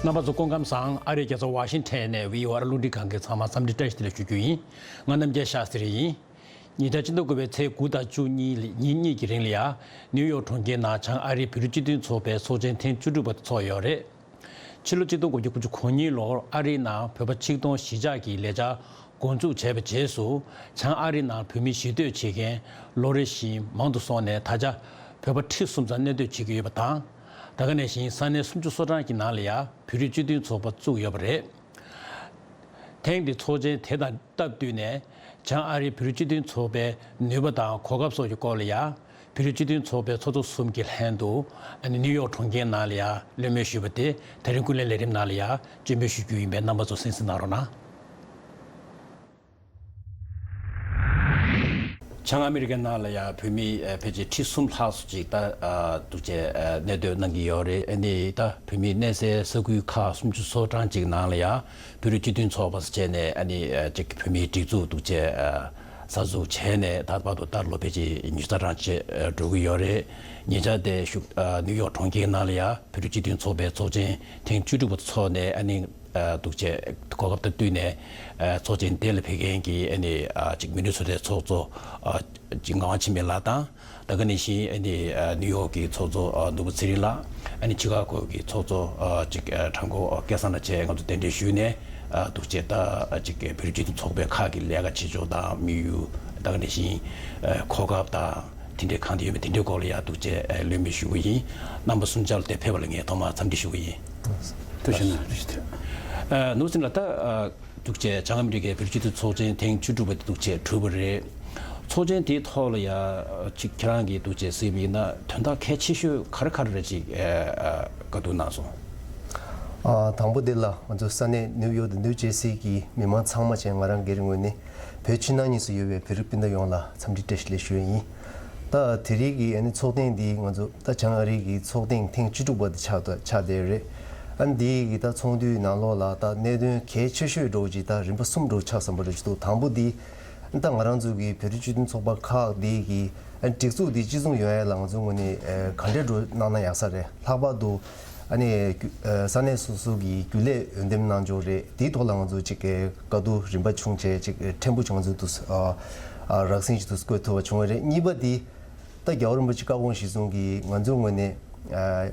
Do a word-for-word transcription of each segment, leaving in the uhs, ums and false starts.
རྣམ་པ་ཚོ་སྐུ་ཁམས་བཟང་། ཨ་རིའི་རྒྱལ་ས་ཝ་ཤིང་ཊོན་ནས་བྷི་ཨོ་ཨེ་རླུང་འཕྲིན་ཁང་གི་ཚང་མ་འཚམས་འདྲི་བཀྲ་ཤིས་བདེ་ལེགས་ཞུ་རྒྱུ་ཡིན། ང་རྣམ་རྒྱལ་ཤཱ་སྟྲི་ཡིན། ཉེ་ཆར་སྤྱི་ཟླ་དགུ་པའི་ཚེས་དགུ་དང་བཅུ་གཉིས་ཉིན་གཉིས་ཀྱི་རིང་ལ་ཡ། ནིའུ་ཡོག་གྲོང་ཁྱེར་ནང་བྱང་ཨ་རིའི་བོད་རིགས་སྤྱི་མཐུན་ཚོགས་པའི་ཚོགས་ཆེན་ཐེངས་བཅུ་དྲུག་པ་དེ་ཚོགས་ཡོད་རེད། ཕྱི་ལོ་ཆིག་སྟོང་དགུ་བརྒྱ་དགུ་བཅུ་གོ་གཉིས་ལོར་ཨ་རིའི་ནང་བོད་པ་ཆིག་སྟོང་གཞིས་ཆགས་ཀྱི་ལས་འཆར་འགོ་འཛུགས་བྱས་པའི་རྗེས་སུ། བྱང་ཨ་རིའི་ནང་བོད་མི་གཞིས་སྡོད་བྱེད་མཁན་ལོ་རེ་བཞིན་མང་དུ་སོང་ནས། ད་ཆ་བོད་པ་ཁྲི་གསུམ་ཙམ་གནས་སྡོད་བྱེད་ཀྱི་ཡོད་པ་དང་། ད་ག་ནང་བཞིན་ས་གནས་སུམ་ཅུ་སོ་གྲངས་ཀྱི་ནང་ལ་ཡ་བོད་རིགས་སྤྱི་མཐུན་ཚོགས་པ་བཙུགས་ཡོད་པ་རེད། ཐེངས་འདིའི་ཚོགས་ཆེན་དེ་དང་སྟབས་བསྟུན་ནས། བྱང་ཨ་རིའི་བོད་རིགས་སྤྱི་མཐུན་ཚོགས་པའི་ནུས་པ་དང་གོ་སྐབས་སོགས་ཀྱི་སྐོར་ལ་ཡ། བོད་རིགས་སྤྱི་མཐུན་ཚོགས་པའི་ཚོགས་གཙོ་གསུམ་གྱི་ལྷན་དུ། ཨ་ནི་ནིའུ་ཡོག་གྲོང་ཁྱེར་ནང་ལ་ཡ་གླེང་མོལ་ཞུས་པ་དེ་དེ་རིང་ཀུན་གླེང་ལས་རིམ་ནང་ལ་ཡ་སྤྱན་འབུལ་ཞུ་རྒྱུ་ཡིན་པས། རྣམ་པ་ཚོ་གསན་གཟིགས་གནང་རོགས་གནང་། བྱང་ཨ་མི་རི་ཀའི་ནང་ལ་ཡ་བོད་མི་ཨ་ཕལ་ཆེར་ཁྲི་གསུམ་ལྷག་ཙམ་ཅིག་ད་ཨ་འདུག་བྱས་ཨ་གནས་སྡོད་གནང་གི་ཡོད་རེད། ཨ་ནི་ད་བོད་མི་གནས་སའི་ས་ཁུལ་ཁག་སུམ་ཅུ་སོ་གྲངས་ཅིག་ནང་ལ་ཡ་བོད་རིགས་སྤྱི་མཐུན་ཚོགས་པ་ཟེར་བྱས་ནས། ཨ་ནི་ཨ་ཅིག་བོད་མིའི་སྒྲིག་འཛུགས་འདུག་བྱས་ཨ་གསར་འཛུགས་བྱས་ནས་ད་བར་དུ་ད་ལོ་ཕལ་ཆེར་ཉི་ཤུ་རྩ་གྲངས་ཅིག་ཨ་འགྲོ་གི་ཡོད་རེད། ཉེ་ཆར་དེ་བཞུགས་ཨ་ནིའུ་ཡོག་གྲོང་ཁྱེར་ནང་ལ་ཡ་བོད་རིགས་སྤྱི་མཐུན་ཚོགས་པའི་ཚོགས་ཆེན་ཐེངས་བཅུ་དྲུག་པ་ཚོགས་ནས། ཨ་ནི་ཨ་འདུག་བྱས་གོ་སྐབས་དང་བསྟུན་ནས་ཨ་ཚོགས་ཆེན་དེ་ལ་ཕེབས་མཁན་གྱི་ཨ་ནི་ཨ་ཅིག་མི་ནི་སོ་ཊའི་ཚོགས་གཙོ་ཨ་ཅིག་ངག་དབང་འཆི་མེད་ལགས་དང་། ད་ག་ནང་བཞིན་ཨ་ནི་ཨ་ནིའུ་ཡོག་གི་ཚོགས་གཙོ་ཨ་ནོར་བུ་ཚེ་རིང་ལགས། ཨ་ནི་ཆི་ཀ་གོ་གི་ཚོགས་གཙོ་ཨ་ཅིག་ཨ་དྲང་ཁོ་སྐལ་བཟང་ལགས་བཅས་ང་ཚོ་གདན་འདྲེན་ཞུས་ནས། ཨ་འདུག་བྱས་ད་ཨ་ཅིག་བོད་རིགས་སྤྱི་མཐུན་ཚོགས་པའི་ཁག་གི་ལས་ཀ་བྱེད་ཕྱོགས་དང་དམིགས་ཡུལ། ད་ག་ནང་བཞིན་ཨ་གོ་སྐབས་དང་དེ་འདྲའི་གང་དེ་ཡོད་མེད་དེ་འདྲའི་སྐོར་ལ་ཡ་འདུག་བྱས་ཨ་གླེང་མོལ་ཞུ་གི་ཡིན། རྣམ་པ་གསུམ་ཆར་དེ་ཕེབས་པ་ལ་ངས་ཐོག་མར་འཚམས་འདྲི་ཞུ་གི་ཡིན། ཐུགས་རྗེ་གནང་། ཨ་ནོར་བུ་ཚེ་རིང་ལགས། ད་ཨ་འདུག་བྱས་བྱང་ཨ་མི་རི་ཀའི་བོད་རིགས་སྤྱི་མཐུན་ཚོགས་ཆེན་ཐེངས་བཅུ་དྲུག་པ་དེ་འདུག་བྱས་གྲུབ་པ་རེད། ཚོགས་ཆེན་དེའི་ཐོག་ལ་ཡ་ཅིག་ཁྱེད་རང་གིས་འདུག་བྱས་གཟིགས་པ་ཡིན་ན་དོན་དག་གལ་ཆེ་ཤོས་ག་རེ་ག་རེ་རེད་ཅིག་ཨ་ཨ་བཀའ་བསྡུར་གནང་སོང་། ཨ་དང་པོ་དེ་ལ་ང་ཚོ་ས་གནས་ནིའུ་ཡོག་དང་ནིའུ་ཇེར་སི་གི་མི་མང་ཚང་མ་བྱས་ང་རང་སྒེར་ངོས་ནས་བོད་ཕྱི་ནང་གཉིས་སུ་ཡོད་པའི་བོད་རིགས་སྤུན་ཟླ་ཡོངས་ལ་འཚམས་འདྲི་བཀྲ་ཤིས་བདེ་ལེགས་ཞུ་ཡ་ཡིན། ད་དེ་རིང་གི་ཨ་ནི་ཚོགས་ཐེངས་འདི་ང་ཚོ་ད་བྱང་ཨ་རི་གི་ཚོགས་ཐེངས་ཐེངས་བཅུ་དྲུག་པ་དེ་ཆགས་ད་ཆགས་བསྡད་རེད། ཨ་ནི་འདི་གི་ད་ཚོགས་འདུའི་ནང་ལོགས་ལ་ད་གནད་དོན་གལ་ཆེ་ཤོས་འདྲ་བོ་ཅིག་ད་རིམ་པ་གསུམ་འདྲ་བོ་ཆགས་ཟིན་པ་འདྲ་ཅིག་འདུག་དང་པོ་འདི་ད་ང་རང་ཚོ་གི་བོད་རིགས་སྤྱི་མཐུན་ཚོགས་པ་ཁག་འདི་གི་ཨ་ནི་སྒྲིག་འཛུགས་འདི་གཅིག་མཚུངས་ཡོང་ཡ་ལ་ང་ཚོ་ངོས་ནས་ཨ་ག་འདྲ་འདྲ་བོ་གནང་ན་ཡག་ས་རེད། ལྷག་པར་དུ་ཨ་ནི་རྒྱུ་ཨ་ས་གནས་སོ་སོ་གི་རྒྱུན་ལས་འོས་འདེམས་གནང་ཕྱོགས་རེད། དེའི་ཐོག་ལ་ང་ཚོ་ཅིག་གི་བཀའ་བསྡུར་རིམ་པ་བྱུང་བྱས་ཅིག་ཕྲན་བུ་ཅིག་ང་ཚོ་དུ་ཨ་ཨ་རགས་ཟིན་ཅིག་ཏུ་བཀོད་ཐུབ་པ་བྱུང་བ་རེད། གཉིས་པ་འདི་ད་རྒྱལ་བ་རིན་པོ་ཆེ་བཀའ་དགོངས་གཞིར་བཟུང་གིས་ང་ཚོའི་ངོས་ནས་ཨ་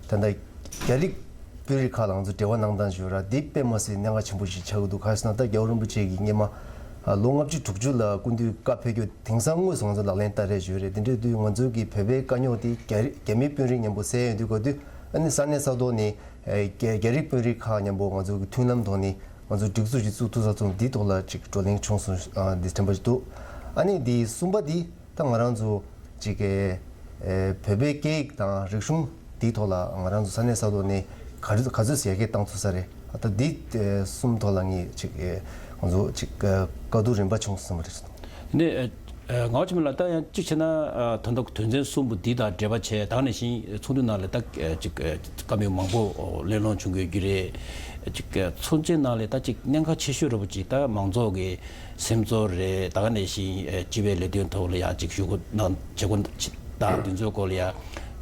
ད་ལྟ་རྒྱ་རིགས་དཔོན་རིགས་ཁག་ལ་ང་ཚོ་འབྲེལ་བ་གནང་སྟངས་ཞུ་ར་འདི་དཔེ་མ་སྲིད་གནད་འགག་ཆེན་པོ་ཞིག་ཆགས་ཀྱི་འདུག་ག་རེ་ཟེར་ན་ད་རྒྱལ་བ་རིན་པོ་ཆེ་གིས་སྔོན་མ་ཨ་ལོ་ལྔ་བཅུ་དྲུག་ཅུ་ལ་སྐུ་མདུན་བཀའ་ཕེབས་རྒྱུ་དེང་སང་དངོས་སུ་ང་ཚོ་ལག་ལེན་བསྟར་རེས་ཞུས་རེད། དེ་འདྲ་དུས་ང་ཚོ་གི་བོད་པའི་དཀའ་རྙོག་དེ་རྒྱ་རི་རྒྱ་མིའི་དཔོན་རིགས་མཉམ་པོ་སེལ་ཡོང་དུས་ག་དུས་ཨ་ནི་ས་གནས་ས་ཐོག་ནས་ཨེ་རྒྱ་རྒྱ་རིགས་དཔོན་རིགས་ཁག་མཉམ་པོ་ང་ཚོ་གི་མཐུན་ལམ་ཐོག་ནས་ང་ཚོ་སྒྲིག་འཛུགས་ཅིག་བཙུགས་ཐུབ་ས་བྱུང་འདིའི་ཐོག་ལ་ཅིག་བགྲོ་གླེང་བྱུང་སོང་། ཨ་འདི་དྲན་པ་ཞིག་འདུག་ཨ་ནི་འདི་གསུམ་པ་འདི་ད་ང་རང་ཚོ་ཅིག་གི་ཨེ་བོད་པའི་སྐད་ཡིག་དང་རིག་གཞུང་འདིའི་ཐོག་ལ་ང་རང་ཚོ་ས་གནས་ས་ཐོག་ནས་ག་རེ་ག་ཚོད་ཡར་རྒྱས་བཏང་ཐུབ་ས་རེད། ད་འདི་ཨེ་གསུམ་ཐོག་ལ་ངས་ཅིག་ཨེ་ང་ཚོ་ཅིག་ཨེ་བཀའ་བསྡུར་རིམ་པ་བྱུང་སོང་བསམ་པ་རེད། ནས་ཨ་ངག་དབང་འཆི་མེད་ལགས། ད་ཡང་གཅིག་བྱས་ན་ཨ་ད་ལྟ་དོན་ཚན་གསུམ་པོ་འདི་དང་འབྲེལ་བ་བྱས། ད་ག་ནང་བཞིན་ཚོགས་འདུ་ནང་ལ་ད་ཨ་ཅིག་ཨ་བཀའ་མོལ་མང་པོ་གླེང་སློང་བྱུང་དགོས་ཀྱི་རེད། ཨ་ཅིག་ཨ་ཚོགས་ཆེན་ནང་ལ་ད་ཅིག་གནད་འགག་ཆེ་ཤོས་འདྲ་པོ་ཅིག་ད་མང་ཚོགས་ཀྱི་སེམས་ཚོར་རེད། ད་ག་ནང་བཞིན་ཨ་སྤྱི་པའི་ལས་དོན་ཐོག་ལ་ཡང་ཅིག་ཞུ་སྒོ་གནང་བྱེད་སྒོ་དང་དེ་ཚོའི་སྐོར་ལ་ཡང་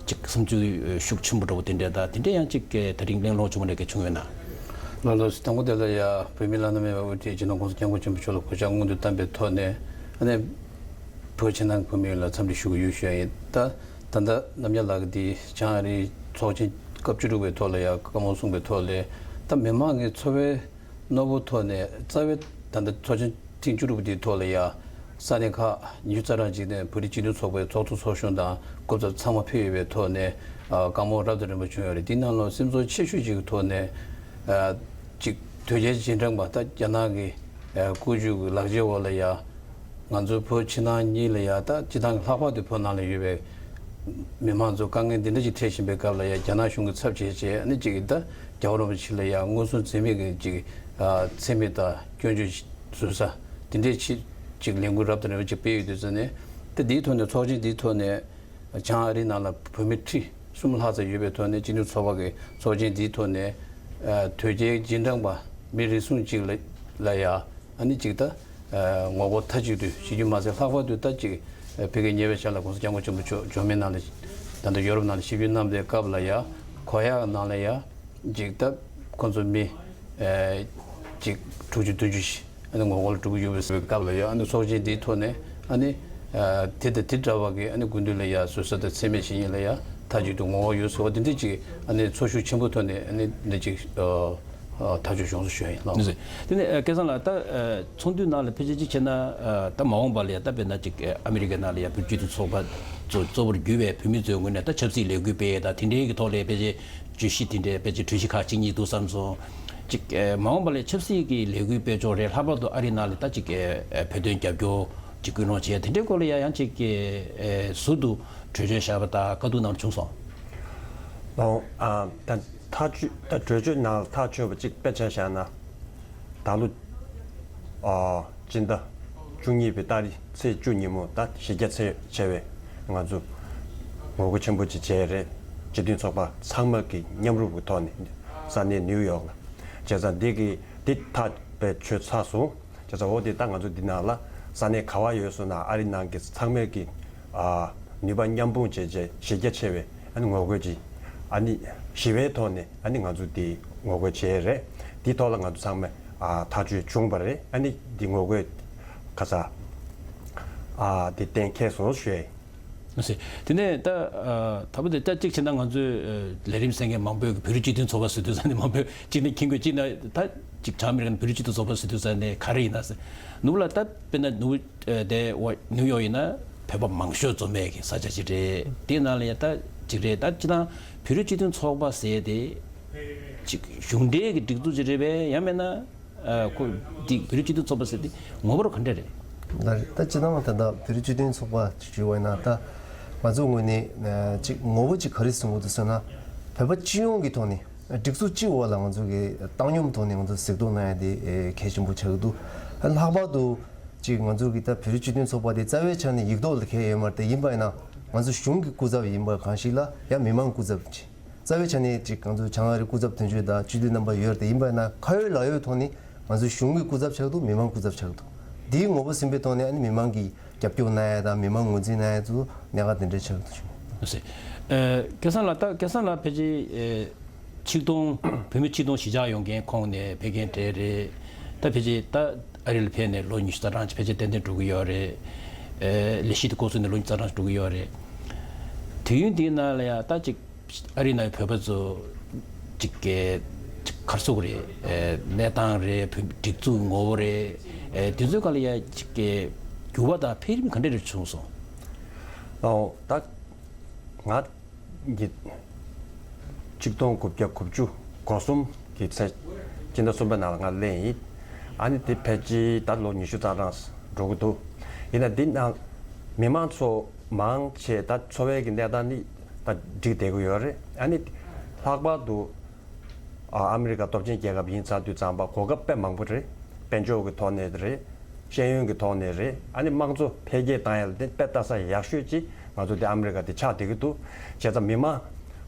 ཅིག་བསམ་ཚུལ་ཤུགས་ཆེན་པོ་འདྲ་པོ་དེ་འདྲ་དང་དེ་འདྲ་ཡང་ཅིག་ཨ་དེ་རིང་གླེང་སློང་བྱུང་བ་འདྲ་ག་བྱུང་ཡོད་ན། ལགས་ལགས་སོ། དང་པོ་དེ་ལ་ཡ་བོད་མིའི་བླ་ན་མེད་པའི་དབུ་ཁྲིད་སྤྱི་ནོར་༸གོང་ས་༸སྐྱབས་མགོན་ཆེན་པོ་མཆོག་ལ་གུས་ཕྱག་སྔོན་དུ་བསྟན་པའི་ཐོག་ནས་ཨ་ནི་བོད་ཕྱི་ནང་གི་བོད་མི་ཡོངས་ལ་འཚམས་འདྲི་ཞུ་གི་ཡོད་ཞུ་ཡ་ཡིན། ད་ད་ལྟ་རྣམ་རྒྱལ་ལགས་ཀྱིས་འདི་བྱང་ཨ་རིའི་ཚོགས་ཆེན་སྐབས་བཅུ་དྲུག་པའི་ཐོག་ལ་ཡ་བཀའ་མོལ་གསུངས་པའི་ཐོག་ལས་ད་མི་མང་གི་འཚོ་བའི་རྣོ་པོ་ཐོག་ནས་རྩ་བའི་ད་ལྟ་ཚོགས་ཆེན་ཐེངས་བཅུ་དྲུག་པ་དེའི་ཐོག་ལ་ཡ་ས་གནས་ཁག་ཉི་ཤུ་རྩ་གྲངས་ཅིག་ནས་བོད་རིགས་སྤྱི་མཐུན་ཚོགས་པའི་ཚོགས་གཙོ་ཚོགས་གཞོན་དང་སྐུ་ཚབ་ཚང་མ་ཕེབས་ཡོད་པའི་ཐོག་ནས་ཨ་བཀའ་མོལ་རབ་དང་རིམ་པ་བྱུང་ཡོད་རེད། དེའི་ནང་ལ་སེམས་ཚོར་ཆེ་ཤོས་ཅིག་གི་ཐོག་ནས་ཨ་ཅིག་དོལ་རྒྱལ་རྗེས་འབྲང་པ་ད་རྒྱ་ནག་གི་ཨ་བཀོད་ཇུས་ཀྱི་ལག་ཆའི་འོག་ལ་ཡ་ང་ཚོའི་བོད་ཕྱི་ནང་གཉིས་ལ་ཡ་ད་སྤྱི་བཏང་གི་ལྷག་པར་དུ་བོད་ནང་ལ་ཡོད་པའི་མི་མང་ཚོ་དཀའ་ངལ་འདི་འདྲ་ཅིག་འཕྲད་བཞིན་པའི་སྐབས་ལ་ཡ་རྒྱ་ནག་གཞུང་གི་ཚབ་བྱས་བྱས་ཨ་ནི་ཅིག་ད་རྒྱལ་བ་རིན་པོ་ཆེ་ལ་ཡ་མངོན་སུམ་འཛེམ་མེད་ཀྱི་ཅིག་ཨ་མཚན་སྨད་དང་སྐྱོན་བརྗོད་བཟོ་ས་དེ་འདྲའི་ཆེད་ཅིག་ལས་འགུལ་རབ་དང་རིམ་པ་ཅིག་སྤེལ་ཡོད་དུས་ཙང་ནས་ད་འདིའི་ཐོག་ནས་ཚོགས་ཆེན་འདིའི་ཐོག་ནས་བྱང་ཨ་རིའི་ནང་ལ་བོད་མི་ཁྲི་གསུམ་ལྷག་ཙམ་ཡོད་པའི་ཐོག་ནས་སྤྱི་མཐུན་ཚོགས་པ་གི་ཚོགས་ཆེན་འདིའི་ཐོག་ནས་ཨ་དོལ་རྒྱལ་རྗེས་འབྲང་པ་མི་རེ་ཟུང་ཅིག་ལ་ལ་ཡ་ཨ་ནི་ཅིག་ད་ཨ་ངོ་རྒོལ་མཐའ་གཅིག་ཏུ་བྱེད་རྒྱུ་མ་ཟད་ལྷག་པར་དུ་ད་ཅིག་ཨ་ཕ་གིར་ཉེ་བའི་ཆར་ལ་༸གོང་ས་༸སྐྱབས་མགོན་ཆེན་པོ་མཆོག་འཇར་མན་ནང་ལ་ད་ལྟ་ཡོ་རོབ་ནང་ལ་ཆིབས་བསྒྱུར་གནང་བའི་སྐབས་ལ་ཡ་གོ་ཡག་ནང་ལ་ཡ་ཅིག་ད་ ཁོང་ཚོ་མི་ཨ་ཅིག་དྲུག་ཅུ་བདུན་ཅུ་ཞིག་ཨ་ནི་ངོ་རྒོལ་འགྲོ་གི་ཡོད་པའི་སྐབས་ལ་ཡང་ཨ་ནི་ཚོགས་ཆེན་འདིའི་ཐོག་ནས་ཨ་ནི་ཨ་དེ་དང་དེ་འདྲ་བ་གི་ཨ་ནི་དགུན་དུས་ལ་ཡ་བཟོད་ས་དང་འཚེ་མེད་བྱེད་མཁན་ལ་ཡ་མཐའ་གཅིག་ཏུ་ངོ་རྒོལ་ཡོད་ཟེར་བ་དེ་འདྲ་ཅིག་ཨ་ནི་ཚོར་ཤུགས་ཆེན་པོ་ཐོག་ནས་ཨ་ནི་འདི་ཅིག་ཨ་ཨ་ཐག་གཅོད་བྱུང་སོང་ཞུ་ཡ་ཡིན་ལགས། དེ་ནས་ཨ་སྐལ་བཟང་ལགས། ད་ཨ་ཚོགས་འདུའི་ནང་ལ་ཕལ་ཆེར་གཅིག་བྱས་ན་ཨ་ད་མ་འོངས་པ་ལ་ཡ་ད་དཔེར་ན་ཅིག་ཨ་ཨ་མི་རི་ཀའི་ནང་ལ་ཡ་བོད་སྤྱི་མཐུན་ཚོགས་པ་གཙོ་གཙོ་བོར་གྱུར་པའི་བོད་མི་ཚོའི་ངོས་ནས་ད་ཆབ་སྲིད་ལས་འགུལ་སྤེལ་ཡས་དང་དེ་འདྲའི་གི་ཐོག་ལ་ཕལ་ཆེར་བརྗོད་གཞི་དེ་འདྲའི་ཕལ་ཆེར་གྲོས་གཞི་ཁག་གཅིག་གཉིས་འདུག་བསམ་སོང་། ཅིག་ཨེ་མ་འོངས་པ་ལ་ཆབ་སྲིད་ཀྱི་ལས་འགུལ་སྤེལ་ཕྱོགས་རེད། ལྷག་པར་དུ་ཨ་རིའི་ནང་ལ་ད་ཅིག་ཨེ་བོད་དོན་རྒྱབ་སྐྱོར་ཅིག་སྐུལ་སློང་བྱས་དེ་འདྲའི་སྐོར་ལ་ཡང་ཡང་ཅིག་ཨེ་ཟུར་དུ་གྲོས་ཆོད་བཞག་པ་དང་བཀའ་བསྡུར་གནང་བ་བྱུང་སོང་། ཨོ། ཨ་ད་ཐག་གཅོད་ད་གྲོས་ཆོད་ནང་ལ་ཐག་ཆོད་པ་གཅིག་དཔེ་ཆ་བཞག་ན། ད་ལོ། ཨ། སྤྱི་ཟླ་བཅུ་གཉིས་པའི་ཏ་རིག་ཚེས་བཅུ་ཉིན་མོ་ད་གཞི་རྒྱ་ཆེ་ཆེ་བའི་ང་ཚོ་ངོ་རྒོལ་ཆེན་པོ་ཅིག་བྱས་རེད། སྤྱི་མཐུན་ཚོགས་པ་ཚང་མ་གི་མཉམ་རུབ་ཀྱི་ཐོག་ནས་ས་གནས་ནིའུ་ཡོག་ལ། བྱས་ཙང་འདི་གི་འདི་ཐག་པའི་ཆོད་ཚར་སོང་། བྱས་ཙང་འོ་དེ་ད་ང་ཚོ་འདི་ནང་ལ་ས་གནས་ག་བ་ཡོད་སོང་ན་ཨ་རི་ནང་གི་ཚང་མས་ཀྱི་ཨ་ནུས་པ་མཉམ་སྤུངས་བྱས་བྱས་གཞི་རྒྱ་ཆེ་བའི་ཨ་ནི་ངོ་རྒོལ་གྱི་ཨ་ནི་ཞི་བའི་ཐོག་ནས་ཨ་ནི་ང་ཚོ་འདི་ངོ་རྒོལ་བྱས་རེད། འདི་ཐོག་ལ་ང་ཚོ་ཚང་མས་ཨ་ཐག་གཅོད་བྱུང་བ་རེད། ཨ་ནི་འདི་ངོ་རྒོལ་ཁ་ཚ་ཨ་འདི་གཏན་འཁེལ་སོང་ཞུ་ཡ་ཡིན། ཨ་ཟེ། དེ་ནས་ད་ཨ་ད་བུ་དེ་ད་གཅིག་བྱས་ན་ང་ཚོས་ཨ་ལས་རིམ་གསན་མཁན་མང་པོས་བོད་རིགས་སྤྱི་མཐུན་ཚོགས་པ་ཟེར་དུས་ཙང་ནས་མང་པོས་གཅིག་ནས་མཁྱེན་དགོས། གཅིག་ན་ད་གཅིག་གྲངས་མེད་ཀྱི་བོད་རིགས་སྤྱི་མཐུན་ཚོགས་པ་ཟེར་དུས་ཙང་ནས་ག་རེ་ཡིན་ན་ཟེར། ནུབ་ལ་ད་དཔེར་ན་ནུབ་ཨ་དེ་ཝ་ནིའུ་ཡོག་ཡིན་ན་བོད་པ་མང་ཤོས་འཛོམས་པའི་གི་ས་ཆ་ཞིག་རེད། དེའི་ནང་ལ་ཡ་ད་གཅིག་རེད། ད་སྤྱིར་བཏང་བོད་རིགས་སྤྱི་མཐུན་ཚོགས་པ་ཟེར་དེ་གཅིག་གཞུང་འབྲེལ་གྱི་སྒྲིག་འཛུགས་ཅིག་རེད་པས། ཡང་མིན་ན་ཨ་ཁོ་འདི་བོད་རིགས་སྤྱི་མཐུན་ཚོགས་པ་ཟེར་དེ་ངོ་བོར་ག་འདྲ་རེད། ད་ད་སྤྱིར་བཏང་ད་ལྟ་བོད་རིགས་སྤྱི་མཐུན་ཚོགས་པ་ཞུས་པ་ཡིན་ན་ད་ང་ཚོ་ངོས་ནས་ཨ་གཅིག་ངོ་བོ་གཅིག་ག་རེ་བཟུང་དགོས་འདུག་ཟེར་ན། བོད་པ་སྤྱི་ཡོངས་ཀྱི་ཐོག་ནས་སྒྲིག་འཛུགས་གཅིག་འོག་ལ་ང་ཚོ་གི་བཏང་སྙོམས་ཐོག་ནས་ང་ཚོ་གཟིགས་རྟོག་གནང་ཡ་དེ་ཨེ་གལ་ཆེན་པོ་ཆགས་ཀྱི་འདུག་ལྷག་པར་དུ་གཅིག་ང་ཚོ་གི་ད་བོད་རིགས་སྤྱི་མཐུན་ཚོགས་པ་དེ་རྩ་བའི་ཆ་ནས་ཡིག་ཐོག་ལ་འཁེལ་ཡོད་མ་རེད་དེ། ཡིན་པ་ཡིན་ན་ང་ཚོ་གཞུང་གི་སྐུ་ཚབ་ཡིན་པ་གང་ཞིག་ལ་ཡང་མི་མང་སྐུ་ཚབ་ཅིག་རྩ་བའི་ཆ་ནས་གཅིག་ང་ཚོ་བྱང་ཨ་རི་སྐུ་ཚབ་དོན་གཅོད་དང་སྤྱི་འཐུས་རྣམ་པ་ཡོད་རེད་དེ། ཡིན་པ་ཡིན་ན་ཁ་ཡོད་ལག་ཡོད་ཐོག་ནས་ང་ཚོ་གཞུང་གི་སྐུ་ཚབ་ཆགས་འདུག་མི་མང་སྐུ་ཚབ་ཆགས་འདུག་འདིའི་ངོ་བོ་ཟིན་པའི་ཐོག་ནས་ཨ་ནི་མི་མང་གི་རྒྱབ་སྐྱོར་གནང་ཡ་དང་མི་མང་ངོས་འཛིན་གནང་ཡ་ཚོ་གནད་འགག་དེ་འདྲ་ཆགས་འདུག་ཞུ། ཨ་ཟེ། ཨ་སྐལ་བཟང་ལགས། ད་སྐལ་བཟང་ལགས་ཕལ་ཆེར་ཨ་ཆིག་སྟོང་བོད་མི་ཆིག་སྟོང་གཞིས་ཆགས་ཡོང་མཁན་ཁོངས་ནས་ཕེབས་མཁན་གྲས་རེད། ད་ཕལ་ཆེར་ད་ཨ་རི་ལ་ཕེབས་ནས་ལོ་ཉི་ཤུ་རྩ་གྲངས་ཅིག་ཕལ་ཆེར་ཏན་ཏན་འགྲོ་གི་ཡོད་རེད། ཨ་ལས་གཞི་དེ་འགོ་བཙུགས་ནས་ལོ་ཉི་ཤུ་རྩ་གྲངས་ཅིག་འགྲོ་གི་ཡོད་རེད། དུས་ཡུན་འདིའི་ནང་ལ་ཡང་ད་ཅིག་ཨ་རི་ནང་བོད་པ་ཚོ་ཅིག་གི་ཅིག་ག་རེ་ཟེར་དགོས་རེད། ཨེ་གནས་སྟངས་རེད། བོད་སྒྲིག་འཛུགས་ངོ་བོ་རེད། ཨེ་དེ་ཚོའི་སྒང་ལ་ཡ་ཅིག་གི་འགྱུར་བ་དང་འཕེལ་རིམ་ག་འདྲ་རེ་བྱུང་སོང་། ཨོ་ད་ང་གི་ཆིག་སྟོང་དགུ་བརྒྱ་དགུ་བཅུ་གོ་གསུམ་གི་ཚེ་སྤྱི་ཟླ་གསུམ་པའི་ནང་ལ་ང་སླེབས་ཡིན། ཨ་ནི་དེ་ཕལ་ཆེར་ད་ལོ་ཉི་ཤུ་རྩ་གྲངས་འགྲོ་གི་འདུག་ཡིན་ན་འདི་ནང་མི་མང་ཚོ་མང་ཆེ་ད་འཚོ་བའི་གི་གནས་སྟངས་ནི་ད་འགྲིག་བསྡད་ཀྱི་ཡོད་རེད། ཨ་ནི་ལྷག་པར་དུ་ཨ་ཨ་མི་རི་ཀ་སྟོབས་ཆེན་རྒྱལ་ཁབ་ཡིན་ཚར་དུས་ཙམ་པ་གོ་སྐབས་དཔེ་མང་པོ་རེད། དཔལ་འབྱོར་གྱི་ཐོག་ནས་རེད། ཤེས་ཡོན་གྱི་ཐོག་ནས་རེད། ཨ་ནི་དམངས་གཙོ་འཕེལ་རྒྱས་བཏང་ཡ་ལ་དེ་དཔེ་ལྟ་ས་ཡག་ཤོས་ཅིག་ང་ཚོ་དེ་ཨ་མི་རི་ཀ་དེ་ཆགས་བསྡད་ཀྱི་འདུག་བྱས་ཙང་མི་མང་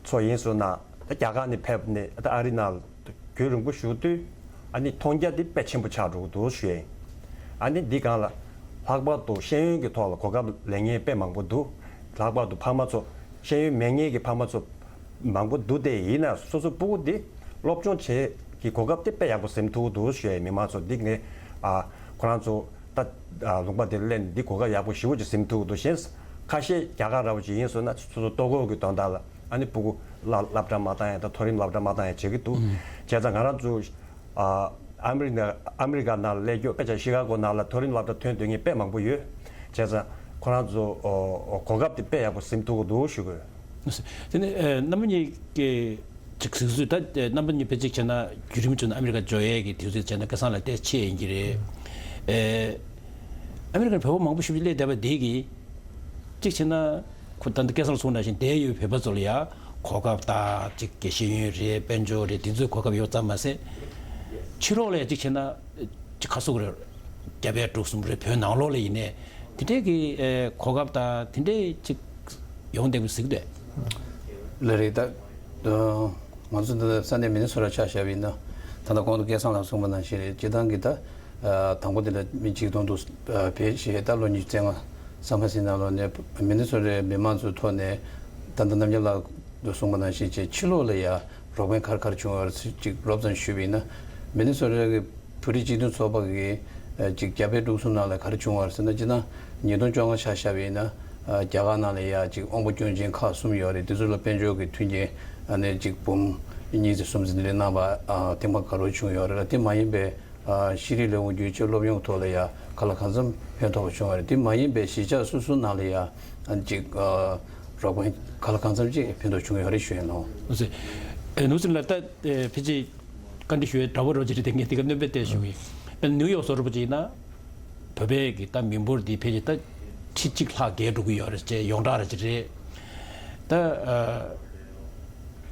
ཚོ་ཡིན་སོང་ན་ད་རྒྱ་གར་ནས་ཕེབས་ནས་ད་ཨ་རི་ནང་རྒྱུན་རིང་པོ་བཞུགས་དུས་ཨ་ནི་མཐོང་རྒྱ་དེ་དཔེ་ཆེན་པོ་ཆགས་འགྲོ་གི་འདུག་ཞུ་ཡ་ཡིན། ཨ་ནི་འདི་སྒང་ལ་ལྷག་པར་དུ་ཤེས་ཡོན་གྱི་ཐོག་ལ་གོ་སྐབས་ལེན་མཁན་དཔེ་མང་པོ་འདུག་ལྷག་པར་དུ་ཕ་མ་ཚོ་ཤེས་ཡོན་མེད་མཁན་གྱི་ཕ་མ་ཚོ་མང་པོ་འདུག་སྟེ། ཡིན་ན་སོ་སོ་སྤུ་གུ་འདི་སློབ་སྦྱོང་བྱེད་ཀྱི་གོ་སྐབས་དེ་དཔེ་ཡག་པོ་ཟིན་ཐུབ་ཀྱི་འདུག་ཞུ་ཡ་ཡིན། མི་མང་ཚོ་འདི་ངས་ཨ་ཁོ་རང་ཚོ་ད་ཨ་ལུང་པ་དེར་སླེབས་ནས་འདི་གོ་སྐབས་ཡག་པོ་ཞེ་པོ་ཅིག་ཟིན་ཐུབ་ཀྱི་འདུག་གཞན་ཁ་ཤས་རྒྱ་གར་འདྲ་བོ་ཅིག་ཡིན་སོང་ན་སོ་སོ་ལྟོ་གོས་ཀྱི་དོན་དག་ལ་ཨ་ནི་སྤུ་གུ་སླ་སློབ་གྲྭ་མ་བཏང་ཡ་དང་མཐོ་རིམ་སློབ་གྲྭ་མ་བཏང་ཡ་བྱེད་ཀྱི་འདུག་ཨུམ། བྱས་ཙང་ང་རང་ཚོ་ཨ་ཨ་མི་རི་ཀ་ཨ་མི་རི་ཀ་ནང་ལ་སླེབས་རྒྱུ་དཔེ་ཆ་ཤི་ཀ་གོ་ནང་ལ་མཐོ་རིམ་སློབ་གྲྭ་ཐོན་སྡོད་མཁན་དཔེ་མང་པོ་ཡོད། བྱས་ཙང་ཁོ་རང་ཚོ་ཨོ་ཨོ་གོ་སྐབས་དེ་དཔེ་ཡག་པོ་ཟིན་ཐུབ་ཀྱི་འདུག་ཞུ་དགོས། དེ་ནས་ཨ་རྣམ་པ་གཉིས་ཀྱིས་ཅིག་གཟིགས་ཚུལ་ད་ཨ་རྣམ་པ་གཉིས་དཔེ་ཅིག་བྱས་ན་བརྒྱུད་རིམ་བྱུང་ན་ཨ་མི་རི་ཀ་འབྱོར་ཡས་ཀྱི་དུས་ཚོད་བྱས་ན་སྐལ་བཟང་ལགས་དེ་ཆེ་ཡིན་གྱི་རེད། ཨེ་ཨ་མི་རི་ཀར་བོད་པ་མང་པོ་ཞིག་སླེབས་བསྡད་པ་དེ་གིས་གཅིག་བྱས་ན་ཁོ་ད་ལྟ་སྐལ་བཟང་ལགས་གསུངས་ནང་བཞིན་བསྡད་ཡོད་བོད་པ་ཚོ་ལ་ཡ་གོ་སྐབས་དང་གཅིག་གི་ཤེས་ཡོན་རེད། དཔལ་འབྱོར་རེད། དེ་ཚོའི་གོ་སྐབས་ཡོད་ཙམ་མ་ཟད་ཕྱི་ལོགས་ལ་ཡ་གཅིག་བྱས་ན་གཅིག་ག་ཟེར་དགོས་རེད། རྒྱ་བལ་འབྲུག་གསུམ་རེད། བོད་ནང་ལོགས་ལ་ཡིན་ནའི་དེ་འདྲའི་གི་ཨེ་གོ་སྐབས་དང་དེ་འདྲའི་གཅིག་ཡོང་བསྡད་པའི་གཟིགས་འདོད། ལགས་རེད། ད་ང་ཚོ་འདི་ས་གནས་མི་ནི་སོ་ཊ་ཆ་བཞག་པ་ཡིན་ན་ད་ལྟ་གོང་དུ་སྐལ་བཟང་ལགས་གསུངས་པ་ནང་བཞིན་རེད། སྤྱིར་བཏང་གི་ད་ཨ་དང་པོ་དེ་ལ་མི་གཅིག་སྟོང་དུ་ཨ་ཕེབས་བྱས་ད་ལོ་ཉི་ཤུ་རྩ་ལྔ་ས་མ་སི་ནང་ལོགས་ནས་མི་ནི་སོ་ཊའི་མི་མང་ཚོའི་ཐོག་ནས་ད་ལྟ་རྣམ་རྒྱལ་ལགས་གསུངས་པ་ནང་བཞིན་བྱས་ཕྱི་ལོགས་ལ་ཡ་ རོགས་ཕན་ག་རེ་ག་རེ་བྱུང་བ་རེད་ཅིག་རོབ་ཙམ་ཞུས་པ་ཡིན་ན། མི་ནི་སོ་ཊ་གི་བོད་རིགས་སྤྱི་མཐུན་ཚོགས་པ་གི་ཨ་ཅིག་རྒྱ་བལ་འབྲུག་གསུམ་ནང་ལ་ག་རེ་བྱུང་བ་རེད་ཟེར་ན། སྤྱིར་བཏང་ཉིས་སྟོང་བཅོ་ལྔ་ཆ་བཞག་པ་ཡིན་ན། ཨ་རྒྱ་གར་ནང་ལ་ཡ་ཅིག་དབང་པོ་སྐྱོན་ཅན་ཁག་གསུམ་ཡོད་རེད། དེ་ཚོ་ལ་དཔལ་འབྱོར་གྱི་མཐུན་རྐྱེན་ཨ་ནི་ཅིག་འབུམ་གཉིས་ཙམ་གསུམ་ཙམ་དེ་འདྲ་གནང་བ་ཨ་ཐེངས་མ་འགའ་རེ་བྱུང་ཡོད་རེད་ལ། དེ་མ་ཡིན་པའི་ཨ་ཤེས་རིག་ལས་ཁུངས་བརྒྱུད་བྱས་སློབ་ཡོན་ཐོག་ལ་ཡ་གང་ལ་གང་འཚམ་ཕན་ཐོགས་པ་བྱུང་བ་རེད། དེ་མ་ཡིན་པའི་གཞིས་ཆགས་སོ་སོའི་ནང་ལ་ཡ་ཨ་ཅིག་ཨ་རོགས་ཕན་གང་ལ་གང་འཚམ་ཅིག་ཕན་ཐོགས་བྱུང་ཡོད་རེད་ཞུ་ཡིན་ནོ། ཨ་ཙི། ཨེ་ནུ་སིན་ལ་ད་ཨེ་ཕལ་ཆེར་བཀའ་འདྲི་ཞུ་ཡའི་དྲ་བ་རོ་ཅི་རེད་དེ། ངས་དེ་ག་སྣོན་པ་དེ་ཞུ་གི་ཡིན། ཨེ་ནིའུ་ཡོག་སོགས་རུ་པ་ཅིག་ཡིན་ན་བོད་པའི་གི་ད་མི་འབོར་འདི་ཕལ་ཆེར་ད་ཁྲི་གཅིག་ལྷག་བརྒལ་འགྲོ་གི་ཡོད་རེད་ཅེས་ཡོངས་གྲགས་རེད་ཅེས་རེད། ད་ཨ་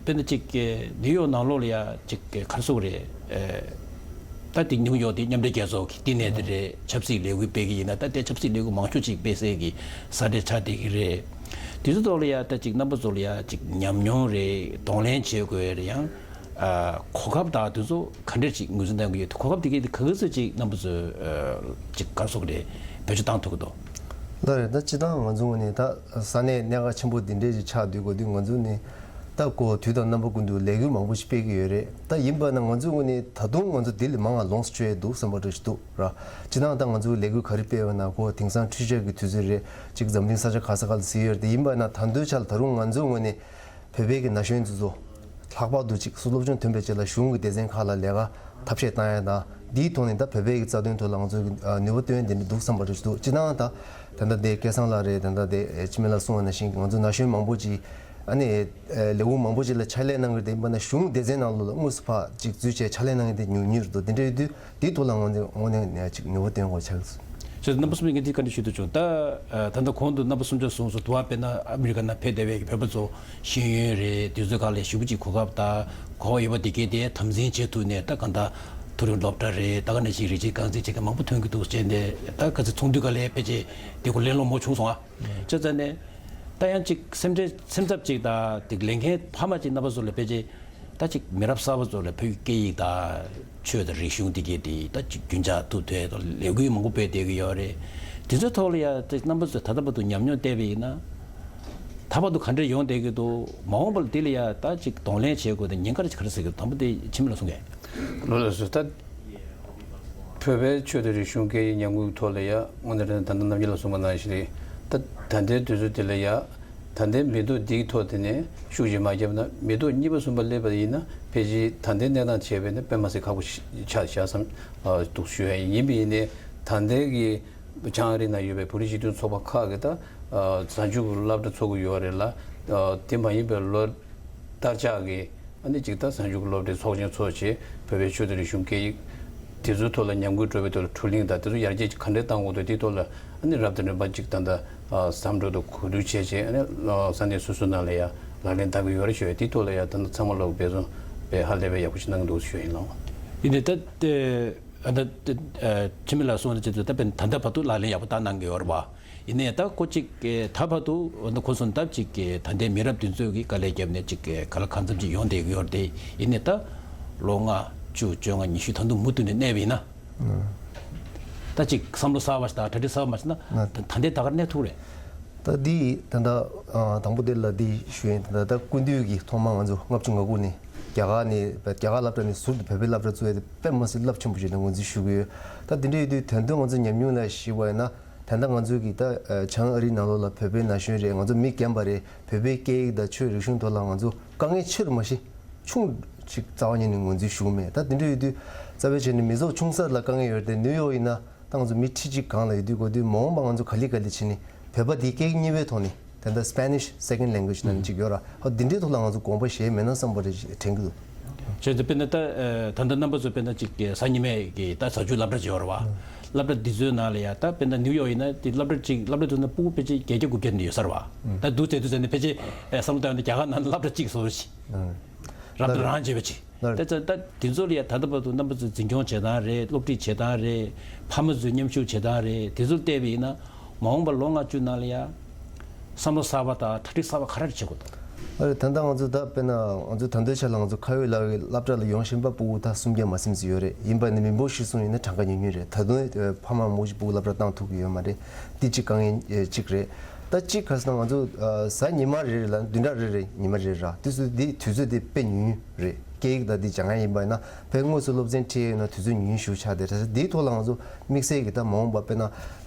དཔེར་ན་ཅིག་ནིའུ་ཡོག་ནང་ལོགས་ལ་ཡ་ཅིག་ག་རེ་ཟེར་དགོས་རེད། ཨ་ད་དེ་ནིའུ་ཡོག་དེ་མཉམ་འབྲེལ་རྒྱལ་ཚོགས་ཀྱི་བསྟི་གནས་དེ་རེད། ཆབ་སྲིད་ལས་འགུལ་སྤེལ་གི་ཡིན་ན་ད་ལྟའི་ཆབ་སྲིད་ལས་འགུལ་མང་ཤོས་ཅིག་སྤེལ་སའི་གི་ས་གནས་ཆགས་བསྡད་ཀྱི་རེད། དེ་ཚོ་ཐོག་ལ་ཡ་ད་ཅིག་རྣམ་པ་ཚོ་ལ་ཡ་ཅིག་ཉམས་མྱོང་རེད། གདོང་ལེན་བྱེད་དགོས་རེད། ཡང་ཨ་གོ་སྐབས་དང་དེ་ཚོ་ག་འདྲས་ཅིག་ངོས་འཛིན་གཏང་གི་ཡོད། གོ་སྐབས་དེ་གའི་དེ་ག་ག་ཚོད་ཅིག་རྣམ་པ་ཚོས་ཨ་ཅིག་ག་རེ་ཟེར་དགོས་རེད། བེད་སྤྱོད་བཏང་ཐུབ་ཀྱི་འདུག་ལགས་རེད། ད་སྤྱིར་བཏང་ང་ཚོ་ངོས་ནས་ད་ས་གནས་གནད་འགག་ཆེན་པོ་འདི་འདྲས་ཅིག་ཆགས་སྡོད་དགོས་དུས་ང་ཚོ་ནས་ད་ཁོ་དུས་དང་རྣམ་པ་ཀུན་ཏུ་ལས་འགུལ་མང་པོ་ཞིག་སྤེལ་གྱི་ཡོད་རེད། ད་ཡིན་པ་ན་ང་ཚོ་ངོས་ནས་ད་དུང་ང་ཚོ་འདི་ལས་མང་བ་ལོངས་སུ་སྤྱོད་ཡས་འདུག་བསམ་པ་འདྲ་ཞིག་འདུག་ར། སྤྱིར་བཏང་ད་ང་ཚོ་ལས་འགུལ་ག་རེ་སྤེལ་བ་ན་ཁོ་དེང་སང་འཕྲུལ་ཆས་ཀྱི་དུས་ཚོད་རེད། ཅིག་འཛམ་གླིང་ས་ཆ་ག་ས་ག་ལ་གཟིགས་ཡོད་རེད། དེ་ཡིན་པ་ན་ད་དུང་ཆ་ལ་ད་རུང་ང་ཚོ་ངོས་ནས་བོད་པའི་གི་ན་གཞོན་འདི་ཚོ་ལྷག་པར་དུ་ཅིག་སློབ་སྦྱོང་ཐོན་པའི་ཆེད་ལ་གཞུང་གི་སྡེ་ཚན་ཁག་ལ་ལས་ཀ་ཐབས་ཤེས་བཏང་ཡ་དང་། འདིའི་ཐོག་ནས་ད་བོད་པའི་གི་རྩ་དོན་ཐོག་ལ་ང་ཚོ་གི་ནུས་པ་བཏོན་ཡ་དེ་འདྲ་འདུག་བསམ་པ་རེ་ཞིག་འདུག་སྤྱིར་བཏང་ད་ད་ལྟ་དེ་སྐལ་བཟང་ལགས་རེད། ད་ལྟ་དེ་འཆི་མེད་ལགས་གསུངས་པ་ནང་བཞིན་ང་ཚོ་ན་གཞོན་མང་པོ་ཅིག་ཨ་ནི་ལས་ཁུངས་མང་པོ་ཅིག་ལ་ཕྱག་ལས་གནང་གི་རེད། ཡིན་པ་ན་གཞུང་སྡེ་ཚན་ནང་ལོགས་ལ་དངོས་སུ་ཕར་ཅིག་འཛུལ་བྱས་ཕྱག་ལས་གནང་ཡ་དེ་ཉུང་ཉུང་རེད་འདུག་དེ་འདྲ་ཡོད་དུས་དེའི་ཐོག་ལ་ང་ཚོ་དངོས་གནས་ནས་ཅིག་ནུས་པ་བཏོན་དགོས་ཆགས་སོང་། ཅེས་རྣམ་པ་གསུམ་གྱིས་འདི་བཀའ་འདྲི་ཞུ་འདོད་བྱུང་། ད་ད་ལྟ་གོང་དུ་རྣམ་པ་གསུམ་ཆ་གསུངས་སོང་། དུ་བ་དཔེར་ན་ཨ་མི་རི་ཀ་ནང་ཕེབས་བསྡད་པའི་བོད་པ་ཚོ་ཤེས་ཡོན་རེད། དུས་ཚོད་ཁག་ལ་ཞེ་པོ་ཅིག་གོ་སྐབས་དང་གོ་བ་ཡོད་པ་དེ་གས་དེ་དམ་འཛིན་བྱེད་ཐུབ་ནས། ད་གང་ལྟར་མཐོ་རིམ་སློབ་གྲྭ་རེད། ད་ག་ནང་བཞིན་རིགས་གཅིག་རྐང་འཛིན་བྱེད་མཁན་མང་པོ་ཐོན་གྱི་འདུག་བྱས་ནས་ད་ག་ཚོད་ཚོགས་འདུ་ག་ལས་ཕལ་ཆེར་དེ་གོ་ལེན་སློང་མོ་བྱུང་སོང་ཨ། བྱས་ཙང་ནས་ད་ཡང་ཅིག་སེམས་ཁྲལ་སེམས་འཚབ་ཅིག་དང་དེ་ལས་འགན་འཕར་མ་ཅིག་རྣམ་པ་ཚོ་ལ་ཕལ་ཆེར་ད་ཅིག་མི་རབས་གསར་པ་ཚོ་ལ་བོད་ཀྱི་སྐད་ཡིག་དང་ཆོས་དང་རིག་གཞུང་འདི་གས་དེ་ད་ཅིག་རྒྱུན་འཇགས་ཐུབ་ཐོས་དང་ལས་འགུལ་མང་པོ་སྤེལ་བསྡད་ཀྱི་ཡོད་རེད། དེ་ཚོའི་ཐོག་ལ་ཡ་ད་རྣམ་པ་ཚོས་ད་ལྟ་བར་དུ་ཉམས་མྱོང་བལྟས་པ་ཡིན་ན། ད་བར་དུ་ག་འདྲས་ཡོང་བསྡད་ཀྱི་འདུག་མ་འོངས་པ་ལ་འདི་ལ་ཡ་ད་ཅིག་གདོང་ལེན་བྱེད་དགོས་དང་ཉེན་ཁ་རེ་ཅིག་ག་རེ་ཟེར་གྱི་འདུག་དང་པོ་དེ་འཆི་མེད་ལགས་གསུང་གས། ལགས་སོ། ད་བོད་པའི་ཆོས་དང་རིག་གཞུང་སྐད་ཡིག་ཉམས་རྒུད་ཐོག་ལ་ཡ་དངོས་གནས་རེད་ན་ད་ལྟ་རྣམ་རྒྱལ་ལགས་གསུངས་པ་ནང་བཞིན་རེད། ད་ད་ལྟའི་དུས་ཚོད་དེ་ལ་ཡ་ད་ལྟའི་མི་ཐོག་འདིའི་ཐོག་དེ་ནས་ཤུགས་ཅིག་མ་བརྒྱབ་ན་མི་ཐོག་གཉིས་པ་གསུམ་པ་སླེབས་པ་ཡིན་ན་ཕལ་ཆེར་ད་ལྟའི་གནས་སྟངས་བྱས་པས་ན་དཔེ་མ་སྲིད་ཁག་པོ་ཆགས་བཞག་བསམ་འདུག་ཞུ་ཡ་ཡིན། ཡིན་པ་ཡིན་ནའི་ད་ལྟའི་གི་བྱང་ཨ་རི་ནང་ཡོད་པའི་བོད་རིགས་སྤྱི་མཐུན་ཚོགས་པ་ཁག་གིས་ད་གཟའ་མཇུག་གི་སློབ་གྲྭ་ཚོགས་ཀྱི་ཡོད་རེད་ལ། དེ་མ་ཡིན་པའི་ལོ་བསྟར་ཆགས་ཀྱི་ཨ་ནི་གཅིག་ད་གཟའ་མཇུག་གི་སློབ་གྲྭའི་ཚོགས་ཆེན་ཚོགས་བྱས་བོད་པའི་ཆོས་དང་རིག་གཞུང་སྐད་ཡིག་དེ་ཚོའི་ཐོག་ལ་ཉམས་རྒུད་འགྲོ་བའི་ཐོག་ལ་བགྲོ་གླེང་དང་དེ་ཚོ་ཡར་རྒྱས་ཀྱི་ག་འདྲས་གཏང་དགོས་འདུག་དེའི་ཐོག་ལ་ཨ་ནི་རབ་དང་རིམ་པ་གཅིག་ད་ལྟ་བསམ་བློ་དང་གོ་བསྡུར་བྱས་བྱས་ཨ་ནི་ས་གནས་སོ་སོའི་ནང་ལ་ཡ་ལག་ལེན་བསྟར་གྱི་ཡོད་རེད་ཞུ་ཡ། དེའི་ཐོག་ལ་ཡ་ད་ལྟ་ཚང་མ་ལོག་འབད་བརྩོན་དཔེ་ཧ་ལས་པའི་ཡག་པོ་ཞིག་གནང་གི་འདུག་ཞུ་ཡ་ཡིན་ལགས། ཡིན་ནའི་ད་ལྟ་ཨ་ད་ཨ་འཆི་མེད་ལགས་གསུངས་པ་ནང་བཞིན་དུ་ད་དཔེར་ན་ད་ལྟ་བར་དུ་ལག་ལེན་ཡག་པོ་བསྟར་གནང་གི་ཡོད་རེད་པ། ཡིན་ནའི་ད་ཁོ་གཅིག་གི་ད་བར་དུ་འོ་ན་ཁོ་ཚོ་ད་གཅིག་གི་ད་ལྟའི་མི་རབས་འདི་ཚོས་ཀྱི་དཀའ་ལས་བརྒྱབ་ནས་གཅིག་གི་ག་ལ་གང་འཚམ་ཅིག་ཡོང་བསྡད་ཀྱི་ཡོད་རེད་དེ། ཡིན་ནའི་ད་ལོ་ལྔ་བཅུ་བཅོ་ལྔ་ཉི་ཤུ་ད་དུང་མུ་མཐུད་ནས་གནས་པ་ཡིན་ན། ད་གཅིག་བསམ་བློ་གསར་པ་ཞིག་དང་གྲ་སྒྲིག་གསར་པ་མ་བྱས་ན་ད་ད་ལྟའི་ད་གར་གནས་ཐུབ་རེད། ད་འདི་ད་ལྟ་དང་པོ་དེ་ལ་འདི་ཞུ་ཡིན། ད་ལྟ་སྐུ་མདུན་གྱིས་ཐོག་མར་ང་ཚོ་ལྔ་བཅུ་ང་དགུ་ནས་རྒྱ་གར་ནས་རྒྱ་གར་སློབ་གྲྭ་ནས་ཟུར་དུ་བོད་པའི་སློབ་གྲྭ་བཙུགས་ཡ་དེ་དཔེ་མ་སྲིད་རླབས་ཆེན་པོ་ཞིག་ལ་ངོས་འཛིན་ཞུ་གི་ཡོད། ད་འདི་འདྲ་ཡོད་དུས་དོན་དུ་ང་ཚོ་ཉམས་མྱོང་ལ་གཞིགས་པ་ཡིན་ན། ད་ལྟ་ང་ཚོའི་གི་ད་ཨ་བྱང་ཨ་རིའི་ནང་ལོགས་ལ་བོད་པའི་ན་གཞོན་རེད། ང་ཚོ་མི་རྒན་པ་རེད། བོད་པའི་སྐད་ཡིག་དང་ཆོས་རིག་གཞུང་ཐོག་ལ་ང་ཚོ་དཀའ་ངལ་ཆེ་རུ་མ་གཞི་ཆུང་ཅིག་རྩ་བ་ཉིད་ནས་ངོས་འཛིན་ཞུ་གི་མེད། ད་དེ་འདྲ་ཡོད་དུས་རྩ་བའི་ཆ་ནས་མི་ཚོགས་ཆུང་ས་ལ་དཀའ་ངལ་ཡོད་རེད་དེ། ནིའུ་ཡོག་ཡིན་ན་ད་ང་ཚོ་མི་ཁྲི་གཅིག་སྒང་ལ་ཡོད་དུས་གོ་དུས་མ་འོངས་པ་ང་ཚོ་ག་ལེ་ག་ལེ་བྱས་ནས་བོད་པ་འདིའི་སྐད་ཡིག་གཉིས་པའི་ཐོག་ནས། ད་ལྟ་Spanish second language་ནང་གཅིག་ཡོད་ར། ཧོ་འདི་འདྲའི་ཐོག་ལ་ང་ཚོ་དགོངས་པ་བཞེས་མེད་ན་བསམ་པ་རེ་དྲན་གྱི་འདུག་བྱས་ཙང་དཔེར་ན་ད་ཨ་ད་ལྟ་རྣམ་པ་ཚོ་དཔེར་ན་གཅིག་གི་གཟའ་ཉི་མའི་གི་ད་གཟའ་མཇུག་སློབ་གྲྭ་ཅིག་ཡོད་ར་བ། སློབ་གྲྭ་འདི་ཚོའི་ནང་ལ་ཡ་ད་དཔེར་ན་ནིའུ་ཡོག་ཡིན་ན་དེ་སློབ་གྲྭ་གཅིག་སློབ་གྲྭ་དེ་ནང་ཕྲུ་གུ་ཕལ་ཆེར་བརྒྱད་བརྒྱ་དགུ་བརྒྱ་འདི་ཡོད་ས་ར་བ། ད་འདུག་བྱས་དུས་ཙམ་ནས་ཕལ་ཆེར་ཨ་བསམ་བློ་བཏང་ཡོང་དུས་རྒྱ་གར་ནང་སློབ་གྲྭ་གཅིག་བཟོ་ཞིག་རབ་ཏུ་རང་བྱེད་པ་ཅིག་ལགས། ད་ད་ད་དེ་ཚོ་ལ་ཡ་ད་ལྟ་བར་དུ་རྣམ་པ་ཚོས་འཛིན་སྐྱོང་བྱེད་སྟངས་རེད། སློབ་ཁྲིད་བྱེད་སྟངས་རེད། ཕ་མ་ཚོས་མཉམ་ཞུགས་བྱེད་སྟངས་རེད། དེ་ཚོ་བལྟས་པ་ཡིན་ན་མ་འོངས་པར་ལོ་ལྔ་བཅུ་ནང་ལ་ཡ་བསམ་བློ་གསར་པ་དང་གྲ་སྒྲིག་གསར་པ་ག་རེ་བྱེད་དགོས་འདུག་ཨ་རེ་ད་ལྟ་ང་ཚོ་ད་དཔེར་ན་ང་ཚོ་ད་ལྟའི་ཆ་ལ་ང་ཚོ་ཁ་ཡོད་ལག་ཡོད་སློབ་གྲྭ་ལ་ཡོང་བཞིན་པ་ཕྲུ་གུ་ད་སུམ་བརྒྱ་མ་ཟིན་ཙམ་ཡོད་རེད། ཡིན་པ་ནི་མི་འབོར་གཞིར་བཟུང་ཡིན་ན་གྲངས་ཀ་ཉུང་ཉུང་རེད། ད་དུང་ཕ་མ་མང་པོ་ཞིག་ཕྲུ་གུ་སློབ་གྲྭ་བཏང་ཐུབ་ཀྱི་ཡོད་མ་རེད། འདི་གཅིག་དཀའ་ངལ་གཅིག་རེད། ད་གཅིག་ག་ཟེར་ན་ང་ཚོ་ཨ་གཟའ་ཉི་མ་རེ་རེ་ལ་བདུན་ཕྲག་རེ་རེ་ཉི་མ་རེ་ར་དུས་ཚོད་འདི་དུས་ཚོད་འདི་དཔེ་ཉུང་ཉུང་རེད། སྐད་ཡིག་དང་འདི་སྦྱང་ཡ་ཡིན་པ་ཡིན་ན་བོད་དངོས་སུ་སློབ་ཚན་ཁྲིད་ཡ་ཡིན་ན་དུས་ཚོད་ཉུང་ཉུང་ཞིག་ཆགས་ཏེ། ད་ཆ་འདིའི་ཐོག་ལ་ང་ཚོ་དམིགས་བསལ་གྱི་ད་མ་འོངས་པ་དཔེར་ན་ཨ་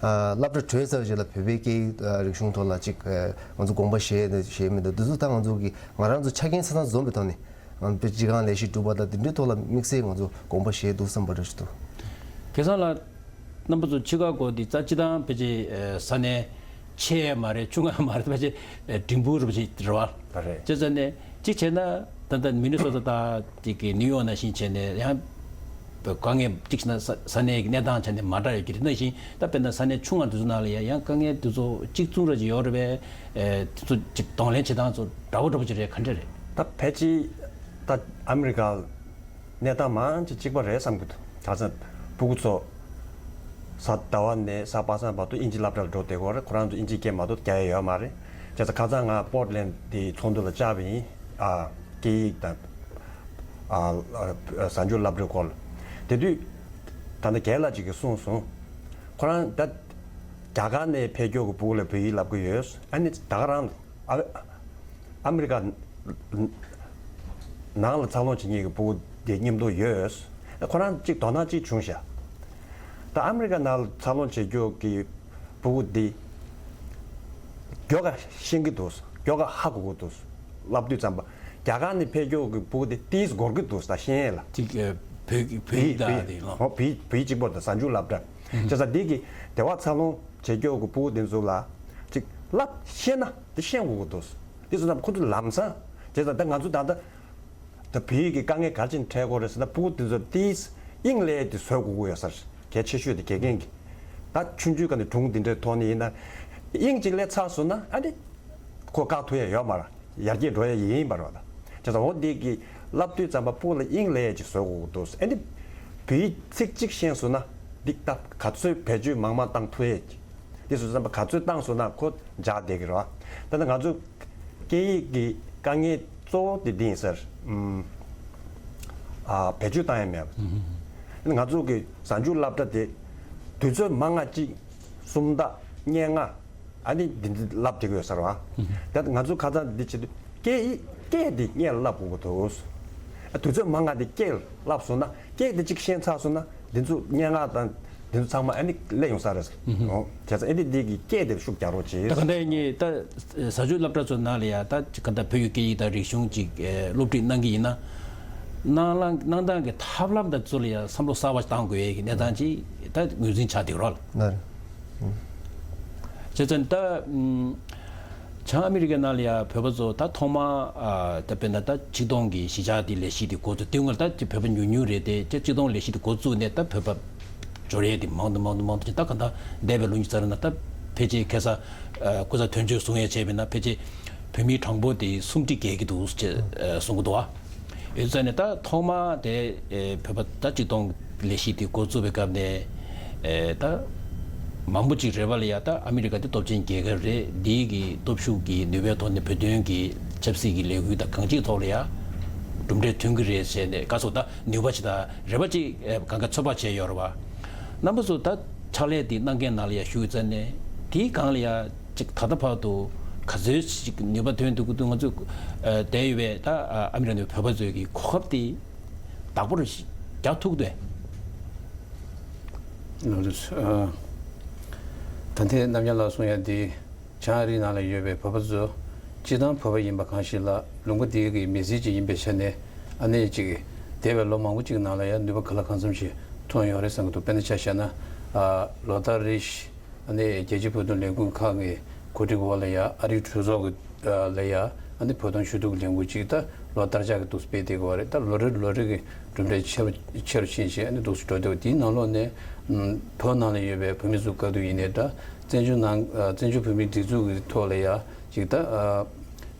སློབ་གྲྭ་གྲོལ་ཚར་རྗེས་ལ་བོད་པའི་སྐད་ཡིག་ཨ་རིག་གཞུང་ཐོག་ལ་ཅིག་ཨ་ང་ཚོ་དགོངས་པ་བཞེས་བཞེས་མི་འདུག་འདི་ཚོ་ད་ང་ཚོ་གི་ང་རང་ཚོ་ཆ་རྐྱེན་ཆ་ཚང་འཛོམས་པའི་ཐོག་ནས་ང་ཚོ་སྤྱི་ཁང་ལས་གཞི་སྒྲུབ་པ་དང་དེ་འདྲའི་ཐོག་ལ་དམིགས་བསལ་ང་ཚོ་དགོངས་པ་བཞེས་འདུག་བསམ་པ་འདྲ་ཞིག་འདུག་ཁ་སང་ལ། རྣམ་པ་ཚོ་ཆི་ཀ་གོ་འདི་རྩ་སྤྱི་དང་ཕལ་ཆེར་ས་གནས་ཆེ་ཡ་མ་རེད། ཆུང་ཡ་མ་རེད། ཕལ་ཆེར་འབྲིང་པོ་རུ་ཅིག་རེད་བ། ད་རེད། བྱས་ཙང་ནས་གཅིག་བྱས་ན་ད་ལྟ་མི་ནི་སོ་ཊ་དང་དེ་གི་ནིའུ་ཡོག་ནང་བཞིན་བྱས་ནས་ཡང་དཀའ་ངལ་གཅིག་བྱས་ན་ས་ས་གནས་ཀྱི་གནས་སྟངས་བྱས་ནས་མ་འདྲ་ཡོད་ཀྱི་རེད། ནང་བཞིན་ད་དཔེར་ན་ས་གནས་ཆུང་བ་དེ་ཚོ་ནང་ལ་ཡང་ཡང་དཀའ་ངལ་དེ་ཚོ་གཅིག་མཚུངས་ར་ཅིག་ཡོད་རེད་པས། དེ་ཚོ་ཅིག་གདོང་ལེན་བྱེད་སྟངས་ཚོ་འདྲ་བོ་འདྲ་བོ་ཅིག་རེད། ག་འདྲ་རེད། ད་ཕལ་ཆེར་ད་ཨ་མི་རི་ཀ་གནས་སྟངས་མང་ཆེ་གཅིག་པ་རེད་བསམ་གྱི་འདུག་ག་ཚོད་སྤུ་གུ་ཚོ་གཟའ་ཟླ་བ་ནས་གཟའ་པ་སངས་བར་དུ་དབྱིན་ཇི་སློབ་གྲྭ་ལ་འགྲོ་བསྡད་ཀྱི་ཡོད་རེད། ཁོ་རང་ཚོ་དབྱིན་ཇི་སྐད་མ་གཏོགས་རྒྱག་ཡ་ཡོད་མ་རེད། བྱས་ཙང་ཁ་སང་ང་པོར་ཊི་ལེན་ཌི་དེ་ཚོགས་འདུ་ལ་བཅར་བ་ཡིན། ཨ་སྐད་ཡིག་དང་ཨ་ཨ་གཟའ་མཇུག་སློབ་གྲྭའི་སྐོར་ལ། དེ་དུས་ད་ལྟ་རྒན་ལགས་ཅིག་གིས་གསུངས་སོང་། ཁོ་རང་ད་རྒྱ་གར་ནས་ཕེབས་མཁན་གྱི་སྤུ་གུ་ལ་བོད་ཡིག་སློབ་གི་ཡོད། ཨ་ནི་ད་ག་རང་ཨ་ཨ་མི་རི་ཀ་ནང་ལ་འཚར་ལོངས་བྱེད་མཁན་གྱི་སྤུ་གུ་དེ་མཉམ་དུ་ཡོད། ཁོ་རང་གཅིག་དོ་སྣང་གཅིག་བྱུང་ཤག་ད་ཨ་མི་རི་ཀ་ནང་ལ་འཚར་ལོངས་བྱེད་མཁན་གྱི་སྤུ་གུ་དེ་མགྱོགས་ཀ་ཤེས་ཀྱི་འདུག་མགྱོགས་ཀ་ཧ་གོ་གི་འདུག་སློབ་དུས་ཙམ་པ་རྒྱ་གར་ནས་ཕེབས་མཁན་གྱི་སྤུ་གུ་དེ་ཏིས་འགོར་གྱི་འདུག་ད་ཤེས་ཡས་ལ། ཅིག་ཨ་བོད་བོད་ཡིག་དང་དེ་ལ། ཨོ་བོད་བོད་ཡིག་གཅིག་པོ་དང་གཟའ་མཇུག་སློབ་གྲྭ། བྱས་ཙང་འདི་གི་དེ་བ་འཚར་ལོངས་བྱེད་མཁན་གྱི་སྤུ་གུ་དེ་ཚོ་ལ་ཅིག་བསླབ་ཤེས་ན་དེ་ཤེས་དགོས་ཀྱི་འདུག་དེ་ཚོ་ཙམ་ཁོ་ཚོ་ལམ་སང་བྱས་ཙང་ད་ང་ཚོ་ད་ལྟ་ད་བོད་ཡིག་གི་དཀའ་ངལ་ག་རེ་བྱས་ནས་འཕྲད་ཀྱི་ཡོད་རེད་ཟེར་ན་སྤུ་གུ་དེ་ཚོ་ཏིས་དབྱིངས་སླེབས་ཡས་དེ་བཟོ་དགོས་ཀྱི་ཡོད་ས་རེད། གལ་ཆེ་ཤོས་དེ་དགེ་རྒན་གྱི་ད་ཆུང་ཆུང་སྒང་ནས་སྒྲུང་འདི་འདྲའི་ཐོག་ནས་ཡིན་ན་དབྱིངས་གཅིག་སླེབས་ཚར་སོང་ན་ཨ་ནི་ཁོ་བཀག་ཐུབ་ཡས་ཡོད་མ་རེད། ཡར་རྒྱས་འགྲོ་ཡ་ཡིན་པ་རེད་བ། ད་བྱས་ཙང་འོ་འདི་གི་བསླབ་དུས་ཙམ་པ་སྤུ་གུ་ལ་དབྱིངས་སླེབས་ཡ་ཅིག་བཟོ་དགོས་ཀྱི་འདུག་ཨ་ནི་བོད་ཡིག་ཚིག་གཅིག་ཤེས་སོང་ན་འདི་ལྟ་ག་ཚོད་བེད་སྤྱོད་མང་མང་བཏང་ཐུབ་ཡ་ཅིག་འདི་བཟོ་ཙམ་པ་ག་ཚོད་བཏང་སོང་ན་ཁོ་འཇགས་བསྡད་ཀྱི་རེད་བ། ད་ལྟ་ང་ཚོ་སྐད་ཡིག་གི་དཀའ་ངལ་གཙོ་བོ་དེ་འདི་ཡིན་ཟེར། ཨ་བེད་སྤྱོད་བཏང་ཡ་མེད་པ། ང་ཚོ་གི་གཟའ་མཇུག་སློབ་གྲྭ་དེ་དུས་ཚོད་མང་ང་གཅིག་སུམ་རྟགས་བརྙན་ལྔ། ཨ་ནི་འདི་འདི་བསླབ་བསྡད་ཀྱི་ཡོད་ས་རེད་བ། ད་ང་ཚོ་ཁ་སང་འདི་བྱེད་དུས་སྐད་ཡིག་སྐད་འདི་སྔོན་ལ་བསླབ་དགོས་ཀྱི་འདུག་ཨ་དུས་ཚོད་མང་ང་འདི་སྐད་བསླབ་སོང་ན་སྐད་འདི་གཅིག་ཤེས་ཚར་སོང་ན་འདི་ཚོ་སྙན་ངག་དང་འདི་ཚོ་ཚང་མ་ཨ་ནི་སླེབས་ཡོང་ས་རེད། ཨོ་བྱས་ཙང་ཨ་ནི་འདི་གི་སྐད་འདི་ཤུགས་རྒྱག་རོགས་བྱེད། ད་ག་འདྲ་ཡིན་ད་གཟའ་མཇུག་སློབ་གྲྭ་ཚོ་ནང་ལ་ཡ་ད་ག་འདྲ་བོད་ཀྱི་སྐད་ཡིག་དང་རིག་གཞུང་ཅིག་སློབ་ཁྲིད་གནང་གི་ཡིན་ན། གནང་གནང་སྟངས་ཀྱི་ཐབས་ལམ་དང་ཚུར་ལ་ཡང་བསམ་བློ་གསར་བ་བཏང་དགོས་ཡས་ཀྱི་གནས་སྟངས་ཅིག་ད་ངོས་འཛིན་བྱ་འདུག་རོགས། ལགས་རེད། བྱས་ཙང་ད་བྱང་ཨ་མི་རི་ཀའི་ནང་ལ་ཡང་བོད་པ་ཚོ་ད་ཐོག་མར་ད་དཔེར་ན་ད་ཆིག་སྟོང་གི་གཞིས་ཆགས་དེ་ལས་གཞི་དེ་འགོ་བཙུགས་དུས་སྔོན་ལ་ད་བོད་པ་ཉུང་ཉུང་རེད་དེ་ཆིག་སྟོང་ལས་གཞི་དེ་འགོ་བཙུགས་ནས་ད་བོད་པ་འབྱོར་ཡས་དེ་མང་དུ་མང་དུ་མང་དུ་ཕྱིན། ད་ག་ད་འདས་པའི་ལོ་ཉི་ཤུ་རྩ་ལྔ་ནང་ད་ཕལ་ཆེར་ཁ་སང་སྐུ་ཚབ་དོན་གཅོད་གསུང་ཡས་བྱས་པ་ཡིན་ན་ཕལ་ཆེར་བོད་མིའི་གྲངས་འབོར་དེ་སུམ་ཁྲི་བརྒལ་གྱི་འདུག་ཅེས་གསུང་གི་འདུག་བ། ཡོད་ཙང་ནས་ད་ཐོག་མར་དེ་བོད་པ་ད་ཆིག་སྟོང་ལས་གཞི་དེ་འགོ་བཙུགས་པའི་སྐབས་ནས་ད་མང་པོ་ཅིག་རེད་པ་ལ་ཡ་ད་ཨ་མི་རི་ཀ་དེ་སྟོབས་ཆེན་རྒྱལ་ཁབ་རེད། འདི་གི་སྟོབས་ཤུགས་ཀྱི་ནུས་པའི་ཐོག་ནས་བོད་དོན་གྱི་ཆབ་སྲིད་ཀྱི་ལས་འགུལ་དང་གང་ཅིའི་ཐོག་ལ་ཡ་གྲུབ་འབྲས་ཐོན་གྱི་རེད་ཟེར་ནས་ག་སོ་ད་ནུས་པ་ཅིག་དང་རེ་བ་ཅིག་གང་ག་ཚོད་དཔག་བྱས་ཡོད་རེད་བ། རྣམ་པ་ཚོ་ད་ཕྱག་ལས་དེ་གནང་མཁན་ནང་ལ་ཡ་ཞུགས་ཡོད་ཙང་ནས་དེའི་སྒང་ལ་ཡ་ཅིག་ད་ལྟ་བར་དུ་ག་ཚོད་ཅིག་ནུས་པ་ཐོན་འདུག་གི་འདུག་ང་ཚོ་བསྡད་ཡོད་པའི་ད་ཨ་མི་རི་ཀའི་བོད་པ་ཚོའི་གི་གོ་སྐབས་དེ་བདག་པོ་རྒྱག་ཐུབ་འདུག་ལགས་རེད། ད་ལྟའི་རྣམ་རྒྱལ་ལགས་གསུང་ཡ་དེ། བྱང་ཨ་རིའི་ནང་ལ་ཡོད་པའི་བོད་པ་ཚོ་སྤྱིར་བཏང་བོད་པ་ཡིན་པ་གང་ཞིག་ལ་ལུང་པ་འདི་གི་མི་ཚེ་གཅིག་ཡིན་པའི་ཆ་ནས་ཨ་ནེ་གཅིག་འདས་པའི་ལོ་མང་པོ་གཅིག་ནང་ལ་ཡང་ནུས་པ་ག་ལ་གང་འཚམ་ཞིག་ཐོན་ཡོད་རེད་བསམ་གྱི་འདུག་དཔེར་ན་ཆ་བཞག་ན་ལོ་ལྟར་རེ་བཞིན་ཨ་ནེ་རྒྱལ་སྤྱིའི་བོད་དོན་ལས་འགུལ་ཁང་གི་གོ་སྒྲིག་འོག་ལ་ཡང་ཨ་རིའི་གྲོས་ཚོགས་ཀྱི་ལ་ཡང་ཨ་ནེ་བོད་དོན་ཞུ་གཏུག་ལས་འགུལ་གཅིག་ད་ལོ་ལྟར་ཆགས་ཀྱི་འདུག་སྤེལ་བསྡད་ཀྱི་ཡོད་རེད། ད་ལོ་རེ་ལོ་རེ་གི་གྲུབ་འབྲས་ཆེ་རུ་ཆེ་རུ་ཕྱིན་བྱས་ཨ་ནེ་འདུག་སེ་འགྲོ་བསྡད་ཡོད། དེའི་ནང་ལོགས་ནས་བོད་ནང་ལ་ཡོད་པའི་བོད་མི་ཚོ་ག་དུས་ཡིན་ནའི་ད། བཙན་བྱོལ་ནང་ཨ་བཙན་བྱོལ་བོད་མིའི་སྒྲིག་འཛུགས་ཀྱི་ཐོག་ལ་ཡ་ཅིག་ད་ཨ་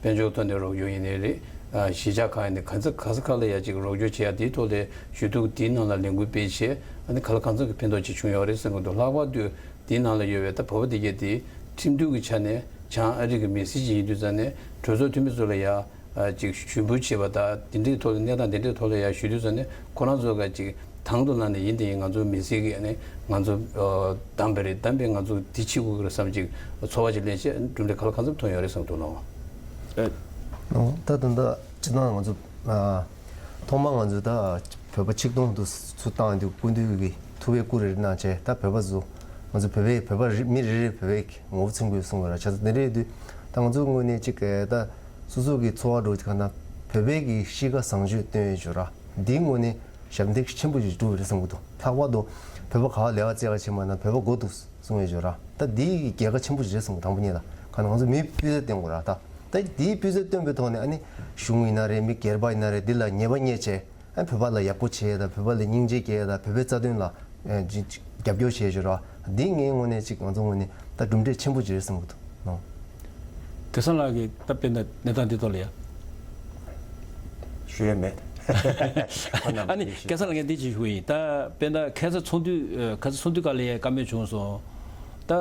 དཔལ་འབྱོར་ཐོག་ནས་རོགས་སྐྱོར་ཡིན་ནའི་རེད། ཨ་གཞིས་ཆགས་ཁག་ཡིན་ནའི་ག་ས་ག་ས་ག་ལ་ཡ་ཅིག་རོགས་སྐྱོར་བྱེད་ཡ་དེའི་ཐོག་ལ་ཞུ་གཏུག་དེའི་ནང་ལ་ལས་འགུལ་སྤེལ་བྱས་ཨ་ནི་ག་ལ་གང་འཚམ་གྱི་ཕན་ཐོགས་ཅིག་བྱུང་ཡོད་རེད་བསམ་གྱི་འདུག་ལྷག་པར་དུ་དེའི་ནང་ལ་ཡོད་པའི་ད་བོད་པ་དེ་གས་དེ་ཁྲིམས་མཐུན་གྱི་ཆ་ནས་བྱང་ཨ་རི་གི་མི་སེར་ཅིག་ཡིན་དུས་ཙང་ནས་གྲོས་ཚོགས་འཐུས་མི་ཚོ་ལ་ཡ་ཨ་ཅིག་ཞུ་འབོད་བྱེད་པ་དང་དེ་འདྲའི་ཐོག་ལ་གནས་སྟངས་དེ་འདྲའི་ཐོག་ལ་ཡ་ཞུ་དུས་ཙང་ནས་ཁོ་རང་ཚོ་ག་ཅིག་ དང་དུ་བླངས་ནས་ཡིན་དེ་ཡིན་ང་ཚོ་མི་སེར་གྱི་ནི་ང་ཚོ་བདམས་པ་རེད། བདམས་པས་ང་ཚོ་འདི་བྱེད་དགོས་ཀྱི་རེད་བསམ་ཅིག་ཚོར་བ་ཅིག་ལེན་བྱས་གྲུབ་འབྲས་ག་ལ་གང་འཚམ་ཐོན་ཡོད་རེད་བསམ་འདུག་ལོ། ད་ད་ད་སྤྱིར་བཏང་ང་ཚོ་ཐོག་མར་ང་ཚོ་ད་བོད་པ་ཆིག་སྟོང་དུ་ཚུར་བཏང་དུས་སྐུ་མདུན་གྱི་ཐུགས་རེ་བསྐུལ་རེ་གནང་བྱས། ད་བོད་པ་ཚོ་ང་ཚོ་བོད་པའི་བོད་པ་རེ་མི་རེ་རེ་བོད་པའི་ངོ་བོ་ཚིམ་དགོས་གསུངས་པ་ར། བྱས་ཙང་དེ་འདྲ་ཡིན་དུས་ད་ང་ཚོའི་ངོས་ནས་ཅིག་ད་སོ་སོ་གི་ཚོར་བ་འདྲ་བོ་ཅིག་ག་ན་བོད་པའི་གི་གཤིས་ཀ་བཟང་སྤྱོད་སྟོན་ཡོད་ཅོག་ར། འདིའི་ངོས་ནས་ཞབས་འདེགས་ཆེན་པོ་ཞིག་འགྲུབ་རེད་བསམ་གྱི་འདུག་ལྷག་པར་དུ་བོད་པ་ག་བ་ལས་ཀ་བཙལ་ག་ཕྱིན་པ་ན་བོད་པ་དགོས་འདུག་གསུང་ཡོད་ཅོག་ར། ད་འདིའི་རྒྱལ་ཁ་ཆེན་པོ་ཞིག་རེད་བསམ་གྱི། དང་པོ་ཉིད་ལ་ག་ན་ང་ཚོ་མིའི་སྤུས་ཚད་སྟོན་དགོས་ར། ད་ད་འདིའི་སྤུས་ཚད་སྟོན་པའི་ཐོག་ནས་ཨ་ནི་གཞུང་ཡིན་ན་རེད། མི་སྒེར་པ་ཡིན་ན་རེད། འདི་ལ་ཉེས་པ་རྙེད་བྱས་ཨ་ནི་བོད་པ་ལ་ཡག་པོ་བྱས་དང་བོད་པ་ལ་སྙིང་རྗེ་སྐྱེ་དང་བོད་པའི་རྩ་དོན་ལ་ཨ་ཅིག་རྒྱབ་སྐྱོར་བྱས་ཅོག་ར། འདི་ངའི་ངོས་ནས་ཅིག་ང་ཚོ་ངོས་ནས་ད་གྲུབ་འབྲས་ཆེན་པོ་ཅིག་རེད་བསམ་གྱི་འདུག་ནོ། སྐལ་བཟང་ལགས་ཀྱིས་ད་དཔེར་ན་གནས་སྟངས་འདི་ཐོག་ལ་ཡ། ཞུ་ཡས་མེད། ཁོ་རྣམས་ཨ་ནི་ཀྱིས་ཞུ། སྐལ་བཟང་ལགས་ངས་འདི་ཅིག་ཞུ་ཡིན། ད་དཔེར་ན་ཁ་སང་ཚོགས་འདུ་ཨ་ཁ་སང་ཚོགས་འདུ་སྐབས་ལ་ཡ་བཀའ་མོལ་བྱུང་སོང་། ད་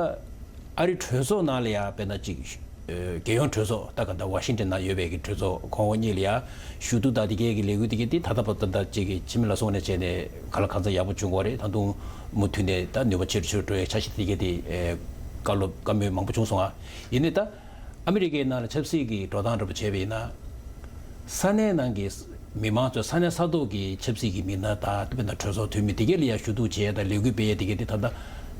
ཨ་རི་གྲོས་ཚོགས་ནང་ལ་ཡ་དཔེར་ན་ཅིག་ཨ་རྒྱལ་ཡོངས་གྲོས་ཚོགས་ད་ག་ད་ཝ་ཤིང་ཊོན་ནང་ཡོད་པའི་གི་གྲོས་ཚོགས་གོང་འོག་གཉིས་ལ་ཡ་ཞུ་གཏུག་དང་དེ་གའི་གི་ལས་འགུལ་དེ་གའི་དེ་ད་ལྟ་བར་དུ་ད་ཅིག་གི་ཕྱི་མི་ལ་སོང་ནས་བྱས་ནས་ག་ལ་གང་འཚམ་ཡག་པོ་བྱུང་གི་རེད། ད་དུང་མུ་མཐུད་ནས་ད་ནུས་པ་ཆེ་རུ་ཆེ་རུ་འགྲོ་ཡའི་འཆར་གཞི་དེ་གའི་དེ་ཨ་བཀའ་སློབ་བཀའ་མོལ་མང་པོ་བྱུང་སོང་ཨ། ཡིན་ནའི་ད་ཨ་མི་རི་ཀའི་ནང་ལ་ཆབ་སྲིད་ཀྱི་འགྲོ་སྟངས་འདྲ་པོ་བྱས་པ་ཡིན་ན། ས་གནས་ནང་གི་མི་མང་ཚོས་ས་གནས་ས་ཐོག་གི་ཆབ་སྲིད་ཀྱི་མི་སྣ་དང་དཔེར་ན་གྲོས་ཚོགས་འཐུས་མི་དེ་གས་ལ་ཡང་ཞུ་གཏུག་བྱས་དང་ལས་འགུལ་སྤེལ་ཡས་དེ་གས་དེ་ད་ལྟ་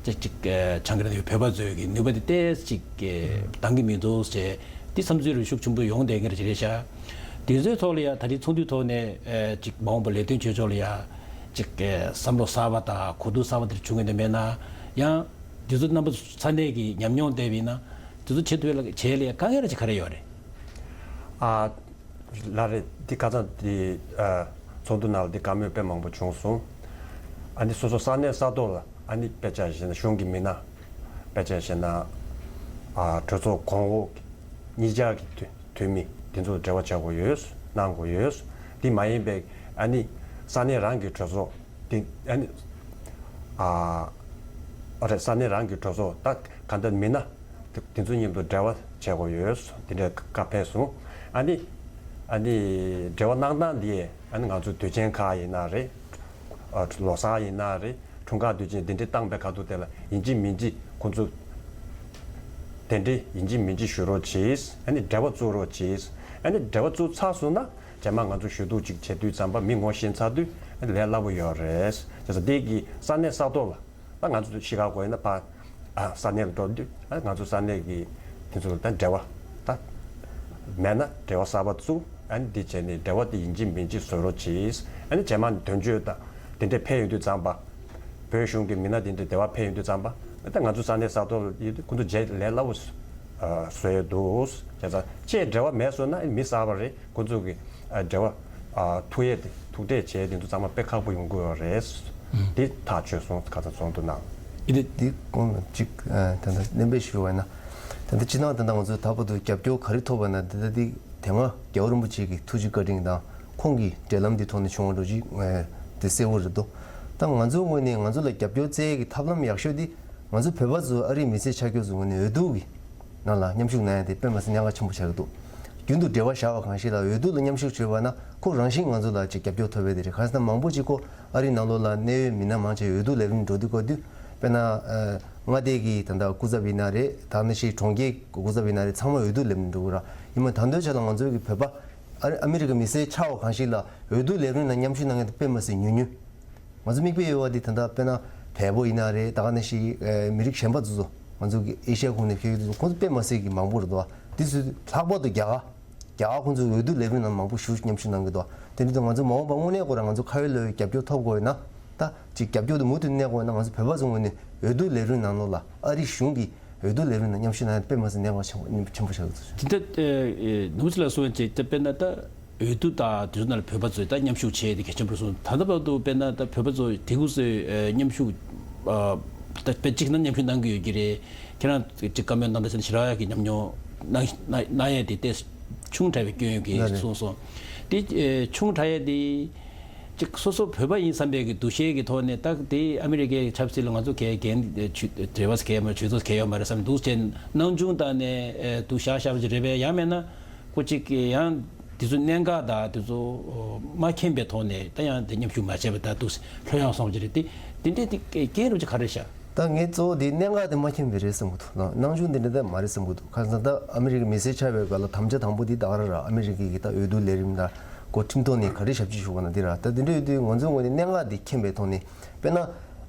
ཅིག་ཅིག་ཨ་བྱང་གི་ར་བོད་པ་ཚོའི་གི་ནུས་པ་དེ་ཏོག་ཙམ་ཅིག་ཨ་འདང་གི་མི་འདུག་ཅེས་དེ་བསམ་ཚུལ་རེ་ཤུགས་ཆེན་པོ་ཡོང་བསྡད་མཁན་རེད་རེད་ཤག་དེ་ཚོའི་ཐོག་ལ་ཡང་ད་རེས་ཚོགས་འདུའི་ཐོག་ནས་ཨ་ཅིག་མ་འོངས་པ་ལས་དོན་བྱེད་ཕྱོགས་ལ་ཡང་ཅིག་ཨ་བསམ་བློ་གསར་པ་དང་གོ་བསྡུར་གསར་པ་དེ་འདྲ་བྱུང་གི་འདུག་མེད་ན། ཡང་དེ་ཚོ་རྣམ་པ་ཚོ་ས་གནས་ཀྱི་ཉམས་མྱོང་བལྟས་པ་ཡིན་ན། དེ་ཚོ་བྱེད་ཐུབ་ཡ་ལ་བྱེད་ཡ་ལ་དཀའ་ངལ་ར་ཅིག་ག་རེ་ཡོད་རེད། ཨ་ལགས་རེད། འདི་ཁ་སང་འདི་ཨ་ཚོགས་འདུ་ནང་ལ་འདི་བཀའ་མོལ་དཔེ་མང་པོ་བྱུང་སོང་། ཨ་ནི་སོ་སོ་ས་གནས་ས་ཐོག་ལ་ཨ་ནི་དཔེ་ཆ་བཞག་ན་གཞུང་གི་མི་སྣ། དཔེ་ཆ་བཞག་ན་ཨ་གྲོས་ཚོགས་གོང་འོག་གཉིས་ཆར་གྱི་འཐུས་འཐུས་མི་དེ་ཚོ་འབྲེལ་བ་བྱ་དགོས་ཡོད། གནང་དགོས་ཡོད། འདི་མ་ཡིན་པའི་ཨ་ནི་ས་གནས་རང་གི་གྲོས་ཚོགས་དེ་ཨ་ནི་ཨ་ཨ་རེད། ས་གནས་རང་གི་གྲོས་ཚོགས་ད་ག་འདྲ་མི་སྣ་དེ་དེ་ཚོ་མཉམ་དུ་འབྲེལ་བ་བྱེད་དགོས་ཡོད། དེ་འདྲའི་བཀའ་ཕེབས་སོང་། ཨ་ནི་ཨ་ནི་འབྲེལ་བ་གནང་སྟངས་འདི་ཨ་ནི་ང་ཚོ་དུས་ཆེན་ཁག་ཡིན་ན་རེད། ཨ་ལོ་གསར་ཡིན་ན་རེད། འཁྲུངས་སྐར་དུས་ཆེན་དེ་འདྲའི་བཏང་པའི་ཁ་ཐུག་དེ་ལ་ཡིན་གཅིག་མིན་གཅིག་ཁོང་ཚོ་དེ་འདྲའི་ཡིན་གཅིག་མིན་གཅིག་ཞུ་རོགས་གྱིས། ཨ་ནི་འབྲེལ་བ་བཙུགས་རོགས་གྱིས། ཨ་ནི་འབྲེལ་བ་བཙུགས་ཚར་སོང་ན་རྗེས་མ་ང་ཚོ་ཞུ་གཏུག་ཅིག་བྱེད་དུས་ཙམ་པ་མི་ངོ་ཤེས་ཚར་དུས་ཨ་ནི་ལས་སླ་པོ་ཡོད་རེད། བྱས་ཙང་དེ་གི་ས་གནས་ས་ཐོག་ལ་ད་ང་ཚོ་ཤི་ཀ་གོ་ཡིན་ན་ཕ་ཨ་ས་གནས་ལ་འགྲོ་དུས་ཨ་ནི་ང་ཚོ་ས་གནས་ཀྱི་དེ་ཚོ་ལ་ད་འབྲེལ་བ་ད་མེད་ན་འབྲེལ་བ་གསར་པ་བཙུགས། ཨ་ནི་འདི་བྱས་ནས་འབྲེལ་བ་དེ་ཡིན་གཅིག་མིན་གཅིག་བཟོ་རོགས་གྱིས། ཨ་ནི་རྗེས་མ་དོན་གཅོད་དང་དེ་འདྲས་ཕེབས་ཡོང་དུས་ཙམ་པ། བོད་གཞུང་གི་མི་སྣ་དེ་འདྲས་འབྲེལ་བ་ཕེབས་ཡོང་དུས་ཙམ་པ། ད་ང་ཚོ་ས་གནས་ས་ཐོག་ཡོད་དུས་ཁོང་ཚོ་བརྗེད་ལས་སླ་པོ་བཟོས་འདུག་བྱས་ཙང་ཅེས་འབྲེལ་བ་མེད་སོང་ན་མི་གསར་པ་རེད། ཁོང་ཚོ་གི་འབྲེལ་བ་ཐུག་ཡས་དེ་ཐུག་འཕྲད་བྱས་དེ་ཚོ་ཚང་མ་དཔེ་ཁག་པོ་ཡོང་གི་ཡོད་རེད། དེ་ཐག་ཆོད་སོང་། ཁ་སང་ཚོགས་འདུ་ནང་། ཨི་དེ་འདི་གོང་ལ་གཅིག་ད་ལྟ་སྣོན་པ་ཞུ་བ་ན། ད་ལྟ་སྤྱི་བཏང་ད་ལྟ་ང་ཚོ་ད་བར་དུ་རྒྱབ་སྐྱོར་ག་རེ་ཐོབ་པ་ན་དེ་ལྟ་འདི་དེ་སྔ་རྒྱལ་བ་རིན་པོ་ཆེ་གི་ཐུགས་རྗེ་བཀའ་དྲིན་དང་ཁོང་གི་འབྲེལ་ལམ་འདི་ཐོག་ནས་བྱུང་བ་འགྲོ་གཅིག་དེ་གསལ་བོ་རེད་དོ། ད་ང་ཚོའི་ངོས་ནས་ང་ཚོ་ལ་རྒྱབ་སྐྱོར་བཙལ་ཡས་ཀྱི་ཐབས་ལམ་ཡག་ཤོས་འདི་ང་ཚོ་བོད་པ་ཚོ་ཨ་རིའི་མི་སེར་ཆགས་རྒྱུ་ཚོ་ངོས་ནས་འོས་བསྡུ་གི་ནང་ལ་མཉམ་ཞུགས་གནང་ཡ་དེ་དཔེ་མ་སྲིད་གནད་འགག་ཆེན་པོ་ཆགས་ཀྱི་འདུག་རྒྱུན་དུ་འབྲེལ་བ་བཞག་པ་གང་ཞིག་ལ་འོས་བསྡུ་ལ་མཉམ་ཞུགས་བྱས་པ་ན་ཁོ་རང་བཞིན་ང་ཚོ་ལ་ཅིག་རྒྱབ་སྐྱོར་ཐོབ་པ་དེ་རེད། གང་ཟེར་ན་མང་པོ་ཅིག་ཁོ་ཨ་རིའི་ནང་ལོགས་ལ་གནད་ཡོད་མི་སྣ་མང་ཆེ་འོས་བསྡུ་ལས་རིམ་འགྲོ་དུས་སྐབས་དུས་དཔེར་ན་ཨ་མངའ་སྡེ་གི་ད་ལྟ་སྐུ་ཚབ་ཡིན་ན་རེད། ད་ནི་ཞིག་གྲོང་ཁྱེར་སྐུ་ཚབ་ཡིན་ན་རེད། ཚང་མ་འོས་བསྡུ་ལས་རིམ་འགྲོ་གི་ར། ཡིན་མ་ད་དུང་ཆ་ལ་ང་ཚོའི་གི་བོད་པ་ཨ་རི་ཨ་མི་རི་ཀའི་མི་སེར་ཆགས་པ་གང་ཞིག་ལ་འོས་བསྡུ་ལས་རིམ་ལ་མཉམ་ཞུགས་གནང་མཁན་དེ་དཔེ་མ་སྲིད་ཉུང་ཉུང་། ང་ཚོ་མིག་དཔེ་ཡོད་པ་འདི་ད་ལྟ་དཔེར་ན་བལ་པོ་ཡིན་ན་རེད། ད་ག་ནང་བཞིན་ཨེ་མི་རིགས་གཞན་པ་ཚོ་ཚོ་ང་ཚོ་གི་ཨེ་ཤ་ཡ་ཁོངས་ནས་ཕེབས་ཡོད་དུས་ཁོང་ཚོ་དཔེ་མ་སྲིད་ཀྱི་མང་པོ་རེད་དོ། འདི་ཚོ་ལྷག་པར་དུ་རྒྱ་གར་རྒྱ་གར་ཁོང་ཚོ་འོས་བསྡུ་ལས་རིམ་ནང་མང་པོ་ཞུགས་མཉམ་ཞུགས་གནང་གི་འདུག་དེ་འདྲ་དུས་ང་ཚོ་མ་འོངས་པ་དངོས་གནས་ཁོ་རང་ང་ཚོ་ཁ་ཡོད་ལག་ཡོད་རྒྱབ་སྐྱོར་ཐོབ་དགོས་ཡོད་ན་ད་ཅིག་རྒྱབ་སྐྱོར་དེ་མུ་མཐུད་གནས་དགོས་ཡོད་ན་ང་ཚོ་བོད་པ་ཚོ་ངོས་ནས་འོས་བསྡུ་ལས་རིམ་ནང་ལོགས་ལ་ཨ་རི་གཞུང་གི་འོས་བསྡུ་ལས་རིམ་ནང་མཉམ་ཞུགས་གནང་ཡ་དཔེ་མ་སྲིད་གནད་འགག་ཆེན་པོ་ཆེན་པོ་ཆགས་ཡོད་ཚུལ། དེ་འདྲ་ནུབ་ཕྱོགས་ལ་སོང་བྱས་ད་དཔེར་ན་ད། འོས་བསྡུ་དང་དེ་ཚོ་ནང་ལ་བོད་པ་ཚོས་ད་མཉམ་ཞུགས་བྱས་ཏེ་གལ་ཆེན་པོ་སོང་། ད་ལྟ་བར་དུ་དཔེར་ན་ད་བོད་པ་ཚོ་དེ་གུ་སོས་མཉམ་ཞུགས་ད་དཔེ་གཅིག་ན་མཉམ་ཞུགས་གནང་གི་ཡོད་ཀྱི་རེད། ཁྱེད་རང་གཅིག་བཀའ་མོལ་གནང་ད་ཟེར་ན་ཞེ་དྲག་གི་ཉམས་མྱོང་གནང་གནང་ཡས་དེ་ཏེ་ཆུང་དྲགས་པའི་སྐྱོན་ཡོད་ཀྱི་གསུངས་སོང་། དེ་ཆུང་དྲགས་ཡས་དེ་གཅིག་སོ་སོ་བོད་པ་ཡིན་བསམ་པའི་གི་འདུ་ཤེས་ཀྱི་ཐོག་ནས་ད་དེ་ཨ་མི་རི་ཀའི་ཆབ་སྲིད་ལ་ང་ཚོ་གའི་འགན་འབྲེལ་བ་གའི་མ་ཇུས་གཏོགས་གའི་ཡོད་མ་རེད་བསམ་འདུག་ཅེས་སྣང་ཆུང་བཏང་ནས་འདུག་བཞག་བཞག་པ་ཅིག་རེད་པས། ཡང་མེད་ན། ཁོ་གཅིག་གིས་ཡང་ དེ་ཚོ་གནད་འགག་དང་དེ་ཚོ་མ་མཁྱེན་པའི་ཐོག་ནས་ད་ཡང་དེ་མཉམ་ཞུགས་མ་བྱས་པ་ད་འདུག་ལྷོད་ཡངས་སོང་བ་ཅིག་རེད། དེ་དེ་འདྲའི་དེ་རྐྱེན་རུ་ཅིག་ག་རེ་ཤག་ད་ངས་གཙོ་བོ་དེ་གནད་འགག་དེ་མ་མཁྱེན་པས་རེད་བསམ་གྱི་འདུག་ན་སྣང་ཆུང་དེ་འདྲ་ད་མ་རེད་བསམ་གྱི་འདུག་ཁ་སང་ད་ཨ་མི་རི་ཀའི་མི་སེར་ཆགས་པའི་སྐབས་ལ་དམ་བཅའ་དང་པོ་དེ་ད་ག་རང་ར་ཨ་མི་རི་ཀའི་གི་ད་འོས་བསྡུ་ལས་རིམ་ལ་འགོ་ཁྲིམས་ཐོག་ནས་ག་རེ་ཞབས་ཕྱི་ཞུ་བ་ན་དེ་ར། ད་དེ་འདྲ་ཡོད་དུས་ང་ཚོའི་ངོས་ནས་གནད་འགག་དེ་མཁྱེན་པའི་ཐོག་ནས་དཔེར་ན།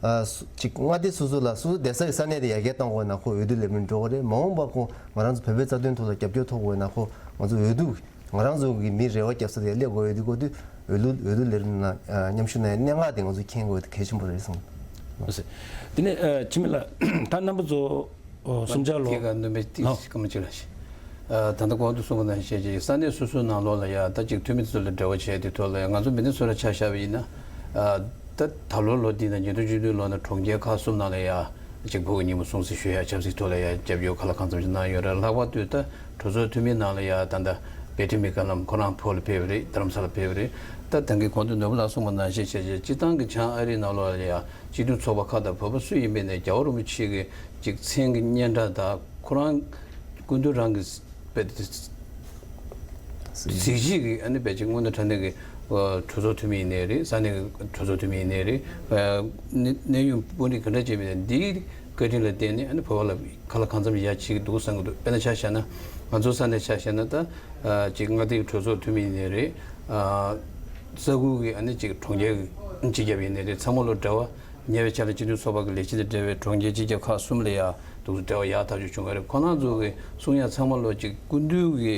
ཨ་སུ་ཅིག་མངའ་སྡེ་སོ་སོ་ལ་སོ་སོ་བསྡད་ས་ཡི་ས་གནས་དེ་ཡར་རྒྱས་གཏང་དགོས་ན་ཁོ་འོས་བསྡུ་ལས་མི་འགྲོ་གི་རེད། མ་འོངས་པ་ཁོ་ང་རང་ཚོ་བོད་པའི་རྩ་དོན་ཐོག་ལ་རྒྱབ་སྐྱོར་ཐོབ་དགོས་ན་ཁོ་ང་ཚོ་འོས་བསྡུ་ང་རང་ཚོ་གི་མི་རེ་བ་རྒྱབ་ས་དེ་སླེབས་དགོས་ཡོད་དུས་ཁོ་དུས་འོས་བསྡུ་འོས་བསྡུ་ལས་རིམ་ནང་མཉམ་ཞུགས་གནང་ཡའི་གནད་འགག་དེ་ང་ཚོ་མཁྱེན་དགོས་དེ་གལ་ཆེན་པོ་རེད་བསམ། ལགས་སོ། དེ་ནས་ཨ་འཆི་མེད་ལགས་ད་རྣམ་པ་ཚོ་ཨོ་གསུམ་ཆར་ལོ། དེ་ག་འདུན་པའི་ཏིག་ལོ། སྐར་མ་གཅིག་ལ་ཞིག་ཨ་ད་ལྟ་གོང་དུ་གསུངས་པ་ནང་བཞིན་བྱས་ཀྱི་ས་གནས་སོ་སོའི་ནང་ལོགས་ལ་ཡ་ད་ཅིག་འཐུས་མི་དེ་ཚོ་ལ་འབྲེལ་བ་བྱས་དེ་ཐོག་ལ་ཡ་ང་ཚོ་མི་སྣ་ཚོ་ལ་ཆ་བཞག་པ་ཡིན་ན། ཨ་ད་ད་ལོ་ལོ་འདི་ནང་ཉིས་སྟོང་བཅུ་བདུན་ལོ་ནང་གྲོང་ཁྱེར་ཁག་གསུམ་ནང་ལ་ཡ་ཅིག་བོད་ཀྱི་ཉིན་མོ་སྲུང་བརྩི་ཞུ་ཡ་ཆབ་སྲིད་ཐོག་ལ་ཡ་རྒྱབ་སྐྱོར་ག་ལ་གང་འཚམ་ཞིག་གནང་ཡོད་རེད། ལྷག་པར་དུ་ད་གྲོས་ཚོགས་འཐུས་མི་ནང་ལ་ཡ་ད་ལྟ་བེ་ཏི་མི་ཀ་ལམ་ཁོ་རང་བོད་ལ་ཕེབས་པ་རེད། རྡ་རམ་ས་ལ་ཕེབས་པ་རེད། ད་ད་གིན་གོང་དུ་ནོར་བུ་ལགས་གསུངས་པ་ནང་བཞིན་བྱས་བྱས་སྤྱིར་བཏང་གི་བྱང་ཨ་རིའི་ནང་ལོགས་ལ་ཡ། སྤྱི་མཐུན་ཚོགས་པ་ཁག་དང་བོད་པ་སུ་ཡིན་པའི་ནས་རྒྱལ་བ་རིན་པོ་ཆེ་གི་ཅིག་མཚན་གྱི་སྙན་གྲགས་དང་ཁོ་རང་སྐུ་མདུན་རང་གི་དཔེ་གཟི་བརྗིད་ཀྱི་ཨ་ནི་དཔེ་ཅིག་སྔོན་དུ་དྲང་གནས་ཀྱི་གྲོས་ཚོགས་འཐུས་མི་ཡིན་ནའི་རེད། ས་གནས་ཀྱི་གྲོས་ཚོགས་འཐུས་མི་ཡིན་ནའི་རེད། གནས་ཡུན་དཔོན་རིགས་ག་འདྲ་བྱས་མིན་འདིའི་བཀའ་དྲིན་ལ་བརྟེན་ནས་ཨ་ནི་བོད་པ་ལ་ག་ལ་གང་འཚམ་ཡ་བྱེད་ཀྱི་འདུག་བསམ་གྱི་འདུག་དཔེར་ན་ཆ་བཞག་ན་ང་ཚོ་ས་གནས་ཆ་བཞག་ན་ད་ཅིག་མངའ་སྡེའི་གྲོས་ཚོགས་འཐུས་མི་ཡིན་ནའི་རེད། ས་ཁུལ་གྱི་ཨ་ནི་ཅིག་གྲོང་ཁྱེར་གྱི་སྤྱི་ཁྱབ་ཡིན་ནའི་རེད། ཚང་མ་ལོ་འབྲེལ་བ། ཉེ་བའི་ཆར་ལ་སྤྱི་མཐུན་ཚོགས་པ་གི་ལས་བྱེད་དང་འབྲེལ་བའི་གྲོང་ཁྱེར་སྤྱི་ཁྱབ་ཁག་གསུམ་ལ་ཡང་འདུག་འབྲེལ་བ་ཡག་ཐག་ཆོད་བྱུང་བ་རེད། ཁོ་རང་ཚོ་གི་གསུང་ཡ་ཚང་མ་ལོ་གཅིག་སྐུ་མདུན་གྱི་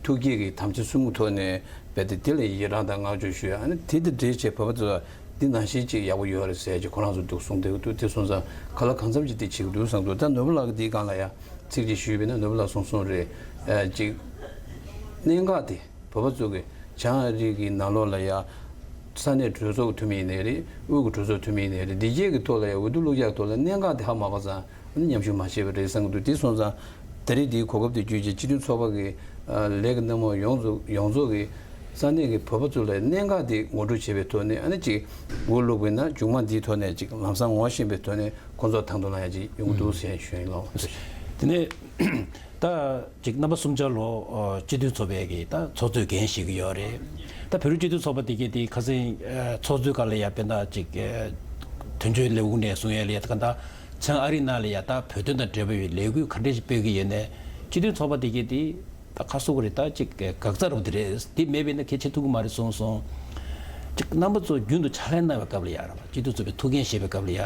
ཐུགས་བསྐྱེད་ཀྱི་དམ་བཅའ་གསུམ་གྱི་ཐོག་ནས་རྦད་དེ་དེ་ལ་ཡི་རངས་དང་བསྔགས་བརྗོད་ཞུ་ཡ། ཨ་ནི་དེ་དང་འབྲེལ་བྱས་བོད་པ་ཚོ་འདི་ནང་བཞིན་ཅིག་ཡག་པོ་ཡོད་རེད་ཟེར་ཅིག་ཁོ་རང་ཚོ་འདུག་གསུང་བསྡད་ཀྱི་འདུག་དེ་སོང་ཙང་ག་ལ་གང་འཚམ་ཅིག་དེ་བྱེད་ཀྱི་འདུག་བསམ་འདུག་ད་ནོར་བུ་ལགས་ཀྱིས་འདིའི་སྒང་ལ་ཡ་ཚིག་ཅིག་ཞུས་པ་ཡིན་ན་ནོར་བུ་ལགས་གསུང་གསུང་རེད། ཨ་ཅིག་གནད་འགག་དེ་བོད་པ་ཚོ་གི་བྱང་ཨ་རི་གི་ནང་ལོགས་ལ་ཡ། ས་གནས་གྲོས་ཚོགས་འཐུས་མི་ཡིན་ནའི་རེད། དབུས་ཀྱི་གྲོས་ཚོགས་འཐུས་མི་ཡིན་ནའི་རེད། འདི་གྱད་ཀྱི་ཐོག་ལ་ཡ་འོས་བསྡུ་བླུག་ཡག་ཐོག་ལ་གནད་འགག་དེ་ཧ་མ་གོ་ཙང་ཨ་ནི་མཉམ་ཞུགས་མ་བྱས་པ་རེད་བསམ་གྱི་འདུག་དེ་སོང་ཙང་ད་རེས་འདིའི་གོ་སྐབས་དེ་བརྒྱུད་བྱས་སྤྱི་མཐུན་ཚོགས་པ་གི་ལས་ཀྱི་སྣེ་མོ་ཡོངས་རྫོགས་ཡོངས་རྫོགས་ཀྱི་ས་གནས་ཀྱི་བོད་པ་ཚོ་ལ་གནད་འགག་དེ་ངོ་སྤྲོད་བྱེད་པའི་ཐོག་ནས་ཨ་ནི་ཅིག་འགོ་བླུགས་པ་ཡིན་ན་མཇུག་མ་འདིའི་ཐོག་ནས་ཅིག་ལམ་སང་ངོ་ཤེས་པའི་ཐོག་ནས་ཁོང་ཚོ་དང་དུ་བླངས་ཡ་ཅིག་ཡོང་གི་འདུག་ཟེར་ཞུ་ཡིན་ལགས། དེ་ནས། ད་ཅིག་རྣམ་པ་གསུམ་ཆར་ལོ་སྤྱི་འཐུས་ཚོགས་པའི་གི་ད་ཚོགས་གཙོའི་འགན་བཞེས་ཀྱི་ཡོད་རེད། ད་བོད་རིགས་སྤྱི་འཐུས་ཚོགས་པ་དེ་གའི་དེ་ཁ་སང་ཚོགས་གཙོའི་སྒང་ལ་ཡ་དཔེར་ན་ཅིག་དོན་གཅོད་ལས་ཁུངས་ནས་གསུང་ཡ་ལ་ཡ་ད་ག་ད་བྱང་ཨ་རི་ནང་ལ་ཡ་ད་བོད་དོན་དང་འབྲེལ་བ་ཡོད་ལས་འགུལ་ག་འདྲས་ཞིག་སྤེལ་གི་ཡོད་ནས་སྤྱི་འཐུས་ཚོགས་པ་དེ་གའི་དེ་ད་ཁ་གསོ་གི་རེད། ད་ཅིག་འགག་རྩ་རུ་དེ་རེད། དེ་མེད་པས་ན་གལ་ཆེ་ཐུབ་ཀྱི་མ་རེད་གསུངས་སོང་། ཅིག་རྣམ་པ་ཚོ་རྒྱུན་དུ་ཕྱག་ལས་གནང་བའི་སྐབས་ལ་ཡ་ར་བ་སྤྱི་འཐུས་ཚོགས་པའི་ཐུགས་འགན་བཞེས་པའི་སྐབས་ལ་ཡ།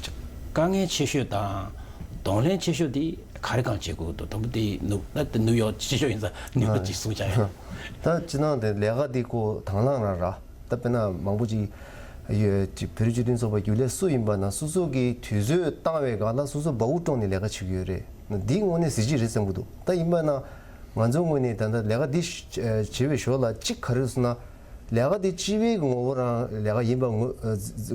ཅིག་དཀའ་ངལ་ཆེ་ཤོས་དང་གདོང་ལེན་ཆེ་ཤོས་དེ། ག་རེ་གང་བྱེད་དགོས་འདུག་དང་པོ་དེ་ནུབ་ན་དེ་ནུབ་ཡོག་ཆེ་ཤོས་ཡིན་ཙང་ནུབ་ཡོག་ཅིག་གསུངས་བྱ་ཡོད། ད་སྤྱི་ནང་དེ་ལས་ཀ་དེ་ཁོ་དང་བླངས་རང་ར། ད་དཔེར་ན་མང་པོ་ཅིག་ཡོད་ཅིག་བོད་རིགས་སྤྱི་མཐུན་ཚོགས་པ་རྒྱུན་ལས་སུ་ཡིན་པ་ན་སོ་སོ་གི་དུས་ཚོད་བཏང་བའི་སྒང་ལ་སོ་སོ་འབའ་འུ་ཀྲོང་ནས་ལས་ཀ་བྱེད་ཀྱི་ཡོད་རེད། འདི་དངོས་གནས་གཟི་བརྗིད་རེད་བསམ་གྱི་འདུག་ད་ཡིན་པ་ན་ང་ཚོའི་ངོས་ནས་ད་ལྟ་ལས་ཀ་འདི་བྱེད་པའི་ཞོར་ལ་གཅིག་ག་རེ་ཟེར་ན། ལས་ཀ་དེ་སྤྱི་པའི་ངོ་བོ་རང་ལས་ཀ་ཡིན་པ་ངོས་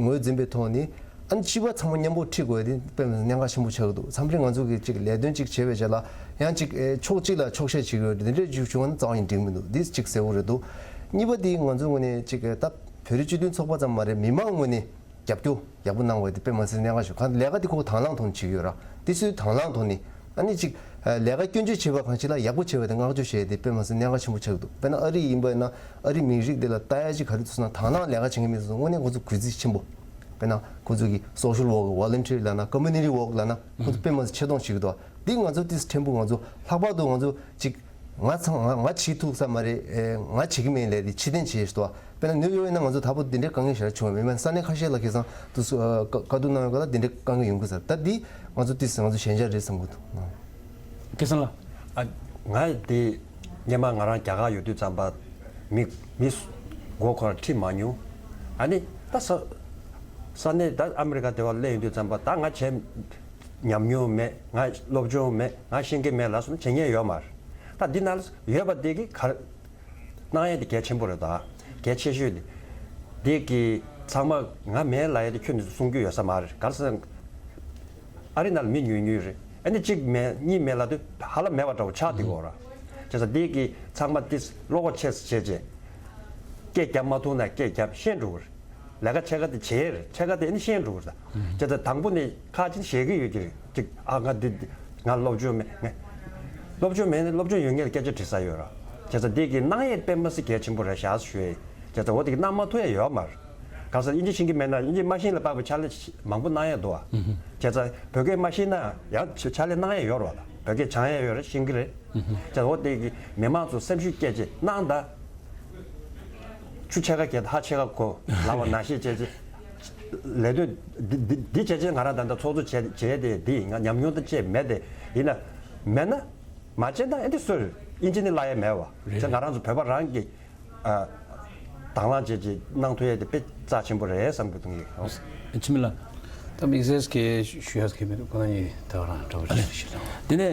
ངོས་འཛིན་པའི་ཐོག་ནས་ཨ་ནི་སྤྱི་པ་ཚང་མ་མཉམ་པོ་ཁྲིད་དགོས་དེ་དཔེ་མི་སྲིད་གནད་འགག་ཆེན་པོ་ཆགས་ཀྱི་འདུག་མཚམས་རེ་ང་ཚོ་གི་ཅིག་ལས་དོན་ཅིག་བྱེད་པའི་ཆ་ལ་ཡང་ཅིག་ཨེ་ཕྱོགས་གཅིག་ལ་ཕྱོགས་ཞེན་བྱེད་ཀྱི་ཡོད་དེ་འདྲའི་ཅིག་བྱུང་བ་ན་རྩ་བ་ནས་འགྲིག་མི་འདུག་འདི་གཅིག་གསལ་པོ་རེད་འདུག་གཉིས་པ་དེ་ང་ཚོའི་ངོས་ནས་ཅིག་ད་བོད་རིགས་སྤྱི་མཐུན་ཚོགས་པ་ཙམ་མ་རེད། མི་མང་ངོས་ནས་རྒྱབ་སྐྱོར་ཡག་པོ་གནང་བ་དེ་དཔེ་མི་སྲིད་གནད་འགག་ཆེ། གང་ལས་ཀ་དེ་ཁོ་དང་བླངས་ཐོག་ནས་བྱེད་ཀྱི་ཡོད་ར། དེ་ཚོའི་དང་བླངས་ཐོག་ནས་ཨ་ནི་ཅིག་ལས་ཀ་སྐྱོན་བརྗོད་བྱེད་པ་གང་ཅི་ལ་ཡག་པོ་བྱེད་པ་དེ་བསྔགས་བརྗོད་བྱས་ཏེ་དཔེ་མི་སྲིད་གནད་འགག་ཆེན་པོ་ཆགས་འདུག་དཔེར་ན་ཨ་རི་ཡིན་པ་ཡིན་ན་ཨ་རི་མི་རིགས་དེ་ལ་ལྟ་ཡ་ཅིག་ག་རེ་འདུག་ཟེར་ན་དང་བླངས་ལས་ཀ་བྱེད་མཁན་མི་ཚོ་དངོས་གནས་ཁོ་ཚོ་གུས་བརྩི་ཆེན་པོ། དཔེར་ན་ཁོ་ཚོ་གི་social work, voluntary ལབ་ན་community work ལབ་ན་ཁོ་ཚོ་དཔེ་མི་སྲིད་ཆེ་མཐོང་བྱེད་ཀྱི་འདུག་འདི་ང་ཚོ་ཏིས་ཕྲན་བུ་ང་ཚོ་ལྷག་པར་དུ་ང་ཚོ་ཅིག་ང་ཚང་ང་ང་བྱེད་ཐུབ་ས་མ་རེད། ཨེ་ང་བྱེད་ཀྱི་མེད་ལས་དེ་ཕྱིར་འཐེན་བྱེད་ཤེས་ཏོ། དཔེར་ན་ནིའུ་ཡོག་ཡིན་ན་ང་ཚོ་ད་བར་དུ་འདི་འདྲའི་དཀའ་ངལ་ཞེ་དྲག་བྱུང་བ་མེད། མ་ས་གནས་ཁ་ཤས་ལ་ཁེ་སང་དུ་སུ་ཨ་བཀའ་བཀའ་བསྡུར་གནང་བའི་སྐབས་ལ་འདི་འདྲའི་དཀའ་ངལ་ཡོང་གི་ཟེར། ད་འདི་ང་ཚོ་ཏིས་ང་ཚོ་ཞན་ཆ་རེད་བསམ་གྱི་འདུག་ཁེ་སང་ལ། ཨ་ང་འདི་སྔོན་མ་ང་རང་རྒྱ་གར་ཡོད་དུས་ཙམ་པ་མི་མི་མགོ་ཁོ་ར་ཁྲིད་མ་མྱོང་། ཨ་ནི་ད་ས་ས་གནས་ད་ཨ་མི་རི་ཀ་དེ་བ་སླེབས་ཡོང་དུས་ཙམ་པ་ད་ང་བྱས། ཉམས་མྱོང་མེད། ང་སློབ་སྦྱོང་མེད། ང་ཤེས་ཀྱི་མེད་ལབ་སོང་བྱེད་མཁན་ཡོད་མ་རེད། ད་འདི་ནང་ཡོད་པ་དེ་གི་ག་རེ་གནང་ཡས་དེ་གལ་ཆེན་པོ་རེད། ད་གལ་ཆེ་ཤོས་དེ་དེ་གི་ཚང་མ་ང་མེད་ལབ་ཡས་དེ་ཁྱོན་ནས་གསུང་རྒྱུ་ཡོད་ས་མ་རེད། ག་རེ་ཟེར་ན་ཨ་རི་ནང་ལ་མི་ཉུང་ཉུང་རེད། ཨ་ནི་གཅིག་མེད་གཉིས་མེད་ལབ་དུས་ཧ་ལམ་མེད་པ་འདྲ་བོ་ཆགས་བསྡད་ཀྱི་ཡོད་རེད། བྱས་ཙང་དེ་གི་ཚང་མ་དེ་བློ་ཁོག་ཆེ་ཙམ་བྱས་རྗེས་སྐད་རྒྱབ་མ་ཐུབ་ན་སྐད་རྒྱབ་ཤེས་འགྲོ་གི་རེད། ལས་ཀ་ཕྱེད་ཀ་དེ་བྱེད་རེད། ཕྱེད་ཀ་དེ་ནི་ཤེས་འགྲོ་གི་རེད། བྱས་ཙང་དང་པོ་ནས་ཁ་ཅིག་ཞེད་ཀྱི་ཡོད་ཀྱི་རེད། ཅིག་ཨ་ང་འདི་འདི་ང་སློབ་སྦྱོང་མེད། ང་སློབ་སྦྱོང་མེད་ནི་སློབ་སྦྱོང་ཡོད་མཁན་ལ་སྐད་ཆ་དྲི་ས་ཡོད་ར། བྱས་ཙང་འདི་གི་གནང་ཡས་དཔེ་མི་སྲིད་གལ་ཆེན་པོ་རེད་ཤག་ཞུ་ཡས། བྱས་ཙང་འོ་དེ་གི་གནང་མ་ཐུབ་ཡས་ཡོད་མ་རེད། གང་ཟེར་དབྱིན་ཇི་ཤེས་ཀྱི་མེད་ན་དབྱིན་ཇི་མ་ཤེས་ལ་དཔག་པའི་ཕྱག་ལས་མང་པོ་གནང་ཡས་འདུག་ཨ། བྱས་ཙང་བོད་སྐད་མ་ཤེས་ན་ཡང་ཕྱག་ལས་གནང་ཡས་ཡོད་རེད་བ་ལ། བོད་སྐད་སྦྱང་ཡས་ཡོད་རེད། ཤེས་ཀྱི་རེད། བྱས་ཙང་འོ་དེ་གི་མི་མང་ཚོ་སེམས་ཤུགས་སྐྱེད་ཅིག་གནང་ད། ཆུ་ཕྱེད་ཀ་བརྒྱབ་ཧ་ཕྱེད་ཀ་གོ་ལབ་པ་ནང་བཞིན་བྱས་ཅིག་ལས་དོན་འདི་འདི་འདི་བྱས་ཅིག་ང་རང་ད་ལྟ་ཚོགས་གཙོ་བྱས་བྱས་ཏེ་འདི་ང་ཉམས་མྱོང་དང་བཅས་མེད་དེ་ཡིན་ན་མེད་ན་མ་བྱས་ན་ཨེ་འདི་སུས་དབྱིན་ཇི་ནི་བརླག་ཡས་མེད་བ། རེད། བྱས་ང་རང་ཚོ་བོད་པ་རང་གི་ཨ་དང་བླངས་བྱས་ཅིག་གནང་ཐུབ་ཡས་དེ་དཔེ་རྩ་ཆེན་པོ་རེད་བསམ་གི་འདུག་ངས། འཆི་མེད་ལགས། ད་དམིགས་བསལ་གྱི་ཞུ་ཡས་གི་མི་འདུག་ཁོ་རང་གཉིས་ད་ག་རང་འདྲ་པོ་ཅིག་ཞིག་དང་། དེ་ནས་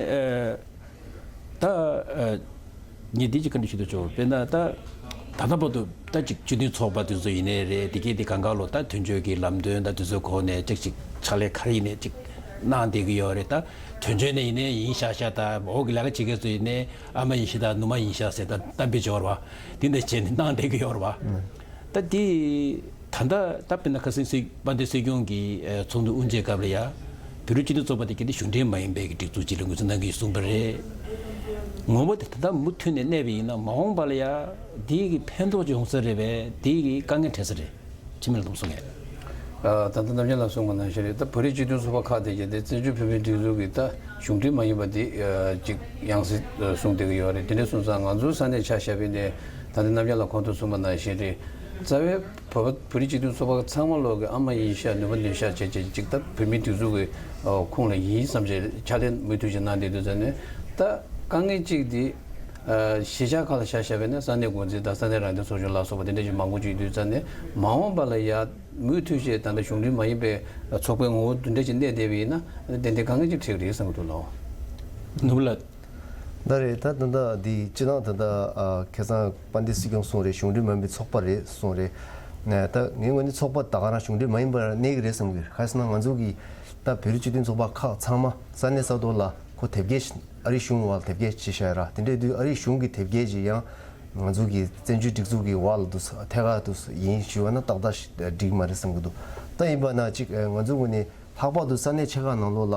ཨ། ད་ཨ་ངས་འདི་ཅིག་བཀའ་འདྲི་ཞུ་འདོད་བྱུང་། དཔེར་ན་ད་ད་ལྟ་བར་དུ་ད་ཅིག་སྤྱི་མཐུན་ཚོགས་པ་དེ་ཚོ་ཡིན་ནའི་རེད། དེ་གས་དེ་གང་ག་ལོ་ད་དོན་གཅོད་ཀྱི་ལམ་སྟོན་ད་དེ་ཚོའི་སྒོ་ནས་ཅིག་ཅིག་ཕྱག་ལས་ག་རེ་ཡིན་ནའི་ཅིག་གནང་བསྡད་ཀྱི་ཡོད་རེད། ད་དོན་གཅོད་ནས་ཡིན་ནའི་ཡིན་ཤག་ཤག་ད་འོག་གི་ལས་ཀ་བྱེད་མཁན་ཚོ་ཡིན་ནའི་ཨ་མ་ཡིན་ཤག་ད་ནུ་མ་ཡིན་ཤག་ཟེར་ད་གཏམ་དཔེ་འབྱོར་བ་དེ་འདྲ་བྱས་ནས་གནང་བསྡད་ཀྱི་ཡོད་རེད་བ། ད་དེ་ད་ལྟ་ད་དཔེར་ན་ཁ་སང་སྲིད་དཔལ་ལྡན་སྲིད་སྐྱོང་གི་ཨ་ཚོགས་འདུ་དབུ་འབྱེད་སྐབས་ལ་ཡ། བོད་རིགས་སྤྱི་མཐུན་ཚོགས་པ་དེ་གལ་ཏེ་གཞུང་འབྲེལ་མ་ཡིན་པའི་གི་སྒྲིག་འཛུགས་ཅིག་ལ་ངོས་འཛིན་གནང་གི་ཡོད་གསུངས་པ་རེད། ངོ་བོ་དེ་ད་ལྟ་མུ་མཐུད་ནས་གནས་པ་ཡིན་ན་མ་འོངས་པ་ལ་ཡ་དེ་གི་ཕན་ཐོགས་ཅིག་ཡོང་ས་རེད་པས། དེ་གི་དཀའ་ངལ་འཕྲད་ས་རེད། འཆི་མེད་ལགས་གསུང་ངས། ཨ་ད་ལྟ་རྣམ་རྒྱལ་ལགས་གསུངས་པ་ནང་བཞིན་རེད། ད་བོད་རིགས་སྤྱི་མཐུན་ཚོགས་པ་ཁག་དེ་གལ་ཏེ་བཙན་བྱོལ་བོད་མིའི་སྒྲིག་འཛུགས་ཀྱི་ད་གཞུང་འབྲེལ་མ་ཡིན་པ་དེ་ཨ་ཅིག་ཡང་སྲིད་ཨ་གསུངས་བསྡད་ཀྱི་ཡོད་རེད། དེ་འདྲ་སོང་ཙང་ང་ཚོའི་ས་གནས་ཆ་བཞག་པ་ཡིན་ནའི་ད་ལྟ་རྣམ་རྒྱལ་ལགས་གོང་དུ་གསུངས་པ་ནང་བཞིན་རེད། རྩ་བའི་བོད་པ་བོད་རིགས་སྤྱི་མཐུན་ཚོགས་པ་ཚང་མ་ལོག་གི་ཨ་མ་ཡིན་ཤག་ནུ་མ་ནུས་ཤག་བྱས་བྱས་ཅིག་ད་བོད་མིའི་སྒྲིག་འཛུགས་ཀྱི་ཨ་ཁོངས་ལ་ཡིན་བསམ་བྱས་ཕྱག་ལས་མུ་མཐུད་བྱས་གནང་བསྡད་དུས་ཙམ་ནས་ད་དཀའ་ངལ་གཅིག་དེ་ཨ་གཞིས་ཆགས་ཁག་ལ་ཆ་བཞག་པ་ཡིན་ན་ས་གནས་འགོ་འཛིན་དང་ས་གནས་རང་བདེན་ཚོགས་ཆུང་ལ་སོགས་པ་དེ་འདྲ་ཞིག་མང་པོ་ཅིག་ཡོད་དུས་ཙམ་ནས་མ་འོངས་པ་ལ་ཡ་མུ་མཐུད་བྱས་ད་ལྟ་གཞུང་འབྲེལ་མ་ཡིན་པའི་ཚོགས་པའི་ངོ་བོ་འདི་འདྲ་ཞིག་གནས་བསྡད་པ་ཡིན་ན་ཏན་ཏན་དཀའ་ངལ་ཅིག་འཕྲད་ཀྱི་རེད་བསམ་གྱི་འདུག་ལགས། ནོར་བུ་ལགས། ད་རེད། ད་ད་ལྟ་འདི་སྤྱིར་བཏང་ད་ལྟ་ཨ་ཁ་སང་དཔལ་ལྡན་སྲིད་སྐྱོང་གསུངས་རེད། གཞུང་འབྲེལ་མ་ཡིན་པའི་ཚོགས་པ་རེད་གསུངས་རེད། ནས་ད་ངའི་ངོས་ནས་ཚོགས་པ་ད་ག་རང་གཞུང་འབྲེལ་མ་ཡིན་པར་གནས་ཀྱི་རེད་བསམ་གྱི་རེད། ག་རེ་ཟེར་ན་ང་ཚོ་གི་ད་བོད་རིགས་སྤྱི་མཐུན་ཚོགས་པ་ཁག་ཚང་མ་ས་གནས་ས་ཐོག་ལ་ཁོ་དེབ་སྐྱེལ་ཨ་རིའི་གཞུང་འོག་ལ་དེབ་སྐྱེལ་བྱས་བཞག་ཡོད་ར། དེ་འདྲ་དུས་ཨ་རིའི་གཞུང་གི་དེབ་སྐྱེལ་ཅིག་ཡང་ང་ཚོ་གི་བཙན་བྱོལ་སྒྲིག་འཛུགས་ཀྱི་འོག་ལ་འདུག་ཐད་ཀར་འདུག་ཡིན་ཞུས་པ་ན་ཏག་ཏག་འགྲིག་མ་རེད་བསམ་གྱི་འདུག་ད་ཡིན་པ་ན་ཅིག་ང་ཚོ་ངོས་ནས། ལྷག་པར་དུ་ས་གནས་ཆེ་ཁག་ནང་ལོགས་ལ་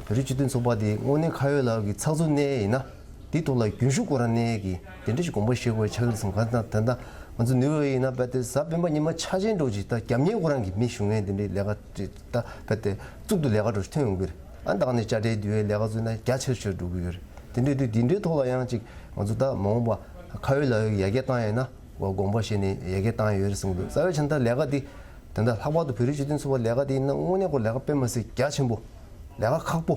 བོད་རིགས་སྤྱི་མཐུན་ཚོགས་པ་དེ་དངོས་གནས་ཁ་ཡོད་ལག་ཡོད་ཀྱི་ཚགས་ཚུད་གནས་ཡིན་ན་དེ་ཐོག་ལ་རྒྱུན་ཤུགས་སྐོར་ར་གནས་ཀྱི་དེ་འདྲ་ཞིག་དགོངས་པ་བཞེས་དགོས་ཆགས་ཀྱི་རེད་བསམ། ག་ད་ད་ད་ང་ཚོ་ནིའུ་ཡོག་ཡིན་ན་རྦད་དེ་གཟའ་སྤེན་པ་ཉི་མ་འཆར་ཅན་འདྲ་ཅིག་ད་རྒྱབ་གཉེར་ཁོ་རང་གི་མི་ཞུ་མཁན་དེ་འདྲའི་ལས་ཀ་ཅིག་ད་རྦད་དེ་གཙུག་ཏུ་ལས་ཀ་འདྲ་ཞིག་ཐོན་ཡོང་གི་རེད། ཨ་ནི་ད་ག་ནས་དཔྱ་ཁྲལ་བསྡུ་བའི་ལས་ཀ་ཚུད་ན་རྒྱ་ཆེར་ཆེར་འགྲོ་གི་ཡོད་རེད། དེ་འདྲ་དུས་དེ་འདྲའི་ཐོག་ལ་ཡང་ཅིག་ང་ཚོ་ད་མ་འོངས་པ་ཁ་ཡོད་ལག་ཡོད་ཀྱི་ཡར་རྒྱས་བཏང་ཡོད་ན། དགོངས་པ་བཞེས་ནས་ཡར་རྒྱས་བཏང་ཡོད་རེད་གསུངས་འདུག་རྩ་བའི་ཆ་ནས་ལས་ཀ་འདི་ད་ལྟ་ལྷག་པར་དུ་བོད་རིགས་སྤྱི་མཐུན་ཚོགས་པ་ལས་ཀ་འདི་ཡིན་ན་དངོས་གནས་ཁོ་ལས་ཀ་དཔེ་མ་སྲིད་རྒྱ་ཆེན་པོ། ལས་ཀ་ཁག་པོ།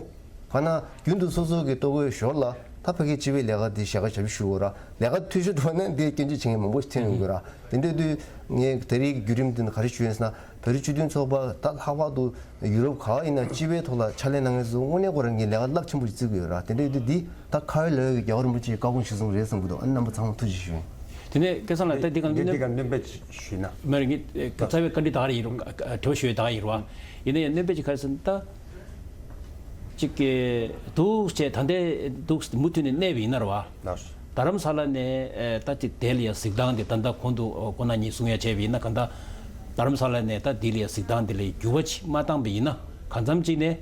གང་ན་རྒྱུན་དུ་སོ་སོ་གི་ལྟོ་གོས་ཞོར་ལ་ད་ཕ་གི་སྤྱི་པའི་ལས་ཀ་འདི་ཞེ་དྲག་ཞབས་ཞུ་འོ་ར་ལས་ཀ་འཐུས་ཤོར་འགྲོ་ན་འདི་སྐྱོན་བརྗོད་བྱེད་མཁན་མང་པོ་ཞིག་ཐོན་ཡོང་གི་ར། དེ་འདྲ་དུས་ངས་ད་རེས་བརྒྱུད་རིམ་འདི་ནི་ག་རེ་ཞུ་ཡིན་ཟེར་ན་བོད་རིགས་སྤྱི་མཐུན་ཚོགས་པ་ད་ལྷག་པར་དུ་ཡུ་རོབ་ག་ཡིན་ན་སྤྱི་པའི་ཐོག་ལ་ཕྱག་ལས་གནང་མཁན་ཚོ་དངོས་གནས་ཁོ་རང་གི་ལས་ཀ་རླབས་ཆེན་པོ་ཞིག་བརྩི་གི་ཡོད་ར། དེ་འདྲ་དུས་འདི་ད་ཁ་བའི་ལོའི་རྒྱལ་བ་རིན་པོ་ཆེའི་བཀའ་དགོངས་གཞིར་བཟུང་རེད་བསམ་གི་འདུག་ཨ་ནི་རྣམ་པ་ཚང་མ་ཐུགས་རྗེ་ཞུ་ཡིན། དེ་ནས་སྐལ་བཟང་ལགས་ད་འདི་ག་ངས་འདི་ག་སྣོན་པ་ཞུས་ན། མ་རེད། ངས་ད་རྩ་བའི་བཀའ་འདྲི་ད་ག་ཡིན་རུང་དྲི་བ་ཞུ་ཡས་ད་ག་ཡིན་རུང་། ཡིན་ན་ཡང་སྣོན་པ་ཅིག་ག་རེ་ཟེར་ན་ད། ཅིག་གི་འདུག་བྱས་ད་ལྟའི་འདུག་མུ་མཐུད་ནས་གནས་པ་ཡིན་ན་རེད་བ། ལགས་སོ། རྡ་རམ་ས་ལ་ནས་ཨེ་ད་ཅིག་དེ་ལ་ཡ་གཟིགས་སྟངས་དེ་ད་ལྟ་གོང་དུ་ཨོ་ཁོ་ན་གཉིས་གསུང་ཡ་བྱས་པ་ཡིན་ན་ག་ད་རྡ་རམ་ས་ལ་ནས་ད་དེ་ལ་ཡ་གཟིགས་སྟངས་དེ་ལ་འགྱུར་བ་ཅིག་མ་བཏང་པ་ཡིན་ན་གང་འཚམ་ཅིག་ནས་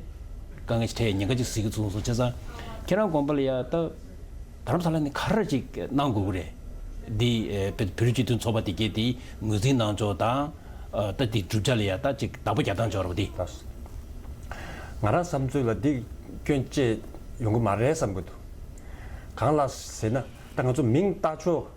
དཀའ་ངལ་ཅིག་འཕྲད་ཉེན་ཁ་ཅིག་གཟིགས་ཀྱི་ཚུལ་སོང་བྱས་ཙང་ཁྱེད་རང་དགོངས་པ་ལ་ཡ་ད་རྡ་རམ་ས་ལ་ནས་ག་རེ་ཅིག་གནང་དགོས་ཀྱི་རེད། འདི་ཨེ་བོད་བོད་རིགས་སྤྱི་མཐུན་ཚོགས་པ་དེ་གས་དེ་ངོས་འཛིན་གནང་ཕྱོགས་དང་། ཨ་ད་དེ་གྲུབ་ཆ་ལ་ཡ་ད་ཅིག་བདག་པོ་རྒྱག་སྟངས་འབྱོར་བ་དེ། ལགས་སོ། ང་རང་བསམ་ཚུལ་ལ་འདི་སྐྱོན་བཅས་ཡོང་གི་མ་རེད་བསམ་གི་འདུག་གང་ལགས་ཟེར་ན་ད་ང་ཚོ་མིང་བཏགས་ཕྱོགས་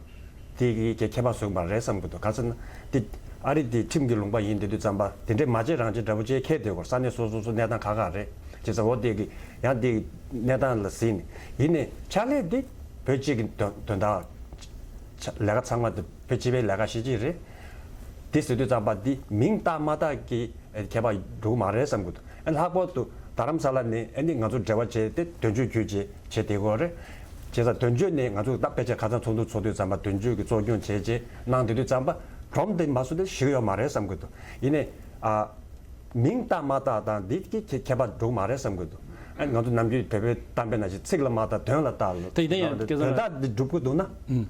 དེ་གི་ཁྱད་པར་བཟོ་གི་མ་རེད་བསམ་གི་འདུག་གང་ཟེར་ན་དེ་ཨ་རི་དེ་ཁྲིམས་ཀྱི་ལུང་པ་ཡིན་དེ་དུས་ཙམ་པ་དེ་འདྲའི་མ་བྱེད་རང་བྱེད་འདྲ་པོ་བྱེད་ཁེལ་དེ་གོ་ས་གནས་སོ་སོ་སོ་གནས་སྟངས་ཁག་ཁག་རེད། བྱས་ཙང་འོ་དེ་གི་ཡང་དེ་གནས་སྟངས་ལ་གཟིགས་ནས་ཡིན་ནའི་ཕྱག་ལས་དེ་བོད་སྤྱི་གི་དོན་དོན་དག་ལས་ཀ་ཚང་མ་དེ་བོད་སྤྱི་པའི་ལས་ཀ་ཤེས་ཀྱི་རེད། དེ་ཟེར་དུས་ཙམ་པ་འདི་མིང་བཏགས་མ་བཏགས་ཀྱི་ཁྱད་པར་འགྲོ་གི་མ་རེད་བསམ་གི་འདུག་ཨ་ལྷག་པར་དུ་རྡ་རམ་ས་ལ་ནས་ཨ་ནི་ང་ཚོ་འབྲེལ་བ་བྱས་ཏེ་དོན་གཅོད་བརྒྱུད་བྱས་བྱས་བསྡད་ཀྱི་ཡོད་རེད། བྱས་ཙང་དོན་གཅོད་ནས་ང་ཚོ་ད་ཕལ་ཆེར་ཁ་སང་ཚོགས་འདུ་ཚོགས་དུས་ཙམ་པ་དོན་གཅོད་ཀྱི་གཙོ་སྐྱོང་བྱས་བྱས་གནང་བསྡད་དུས་ཙམ་པ་སྒྲོམ་དེ་མ་བཟོ་དེ་ཞིག་ཡོད་མ་རེད་བསམ་གི་འདུག་ཡིན་ནའི་ཨ། མིང་བཏགས་མ་བཏགས་དང་འདི་གི་ཁྱད་ཁྱད་པར་འགྲོ་གི་མ་རེད་བསམ་གི་འདུག་ཨ་ང་ཚོ་ནམ་རྒྱུན་བོད་པའི་གཏམ་དཔེ་ནང་བཞིན་ཚིག་ལ་མ་བལྟ་དོན་ལ་བལྟ་ལ་དེ་ཡིན་ན་ཡང་སྐལ་བཟང་དོན་དག་འདི་འགྲུབ་གི་འདུག་ན། ཨུམ།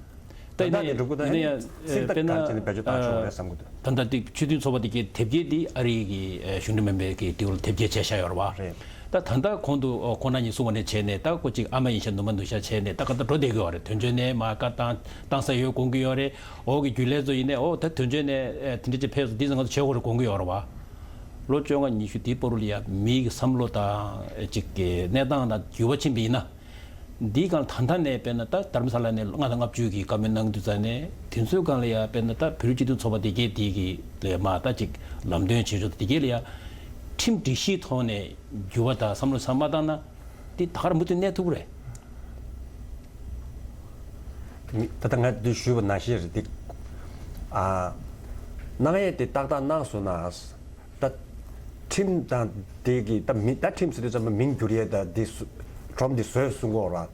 ད་ཡིན་ན་ཡང་ད་ལྟ་ཡིན་ན་ཡང་ཚིག་ད་གང་བྱས་ནས་བེད་སྤྱོད་བཏང་ཆོག་རེད་བསམ་གི་འདུག་ད་ལྟ་དེ་ཆོས་མཐུན་ཚོགས་པ་དེ་གའི་དེབ་སྐྱེལ་དེ་ཨ་རི་གི་གཞུང་འབྲེལ་མིན་པའི་གི་དེའུ་ལ་དེབ་སྐྱེལ་བྱས་བཞག་ཡོད་རེད་བ། རེད། ད་ད་ལྟ་གོང་དུ་ཨོ་ཁོང་རྣམ་གཉིས་གསུངས་པ་ནས་བྱས་ནས་ད་ཁོ་གཅིག་ཨ་མ་ཡིན་ཤག་ནུ་མ་འདུག་ཤག་བྱས་ནས་ད་ག་ད་འགྲོ་བསྡད་ཀྱི་ཡོད་རེད། དོན་གཅོད་ནས་མ་བཀའ་བཏང་བཏང་ས་ཡོད་དགོངས་ཀྱི་ཡོད་རེད། འོག་གི་རྒྱུན་ལས་ཚོ་ཡིན་ནས་ཨོ་ད་དོན་གཅོད་ནས་ཨེ་དེ་འདྲ་ཅིག་ཕེབས་སོང་འདི་ཚོ་ང་ཚོ་བྱེད་དགོས་རེད་དགོངས་ཀྱི་ཡོད་རེད་བ། ལོ་བཅོ་ལྔ་ཉི་ཤུ་དེའི་བར་དུ་ལ་ཡ་མི་གི་བསམ་བློ་དང་ཨེ་ཅིག་གི་གནས་སྟངས་དང་འགྱུར་བ་ཕྱིན་པ་ཡིན་ན། འདིའི་སྒང་ད་ལྟ་ནས་དཔེར་ན་ད་དྷ་རམ་ས་ལ་ནས་ལྔ་དང་ལྔ་བཅུ་གི་བཀའ་མོལ་གནང་དུས་ཙང་ནས་དེ་ཚོའི་སྒང་ལ་ཡ་དཔེར་ན་ད་བོད་རིགས་སྤྱི་མཐུན་ཚོགས་པ་དེ་གས་དེ་གི་ལས་མ་ད་ཅིག་ལམ་སྟོན་བྱེད་ཕྱོགས་དེ་གས་ལ་ཡ་ཁྲིམས་སྒྲིག་གཞིའི་ཐོག་ནས་འགྱུར་བ་དང་བསམ་བློ་ཚང་མ་བཏང་ན་དེ་ད་གར་མུ་མཐུད་གནས་ཐུབ་ཀྱི་རེད། ད་ལྟ་ང་འདི་ཞུས་པ་ནང་བཞིན་རེད་དེ། ཨ། གནང་ཡས་དེ་ཏག་ཏག་གནང་སོང་ན། ད་ཁྲིམས་དང་དེ་གི་ད་མི་ད་ཁྲིམས་ཟེར་དུས་ཙམ་པ་མིང་བསྒྱུར་ཡས་ད་དེ་སུ་སྒྲོམ་དེ་བཟོས་གསུང་གི་ཡོད་ར།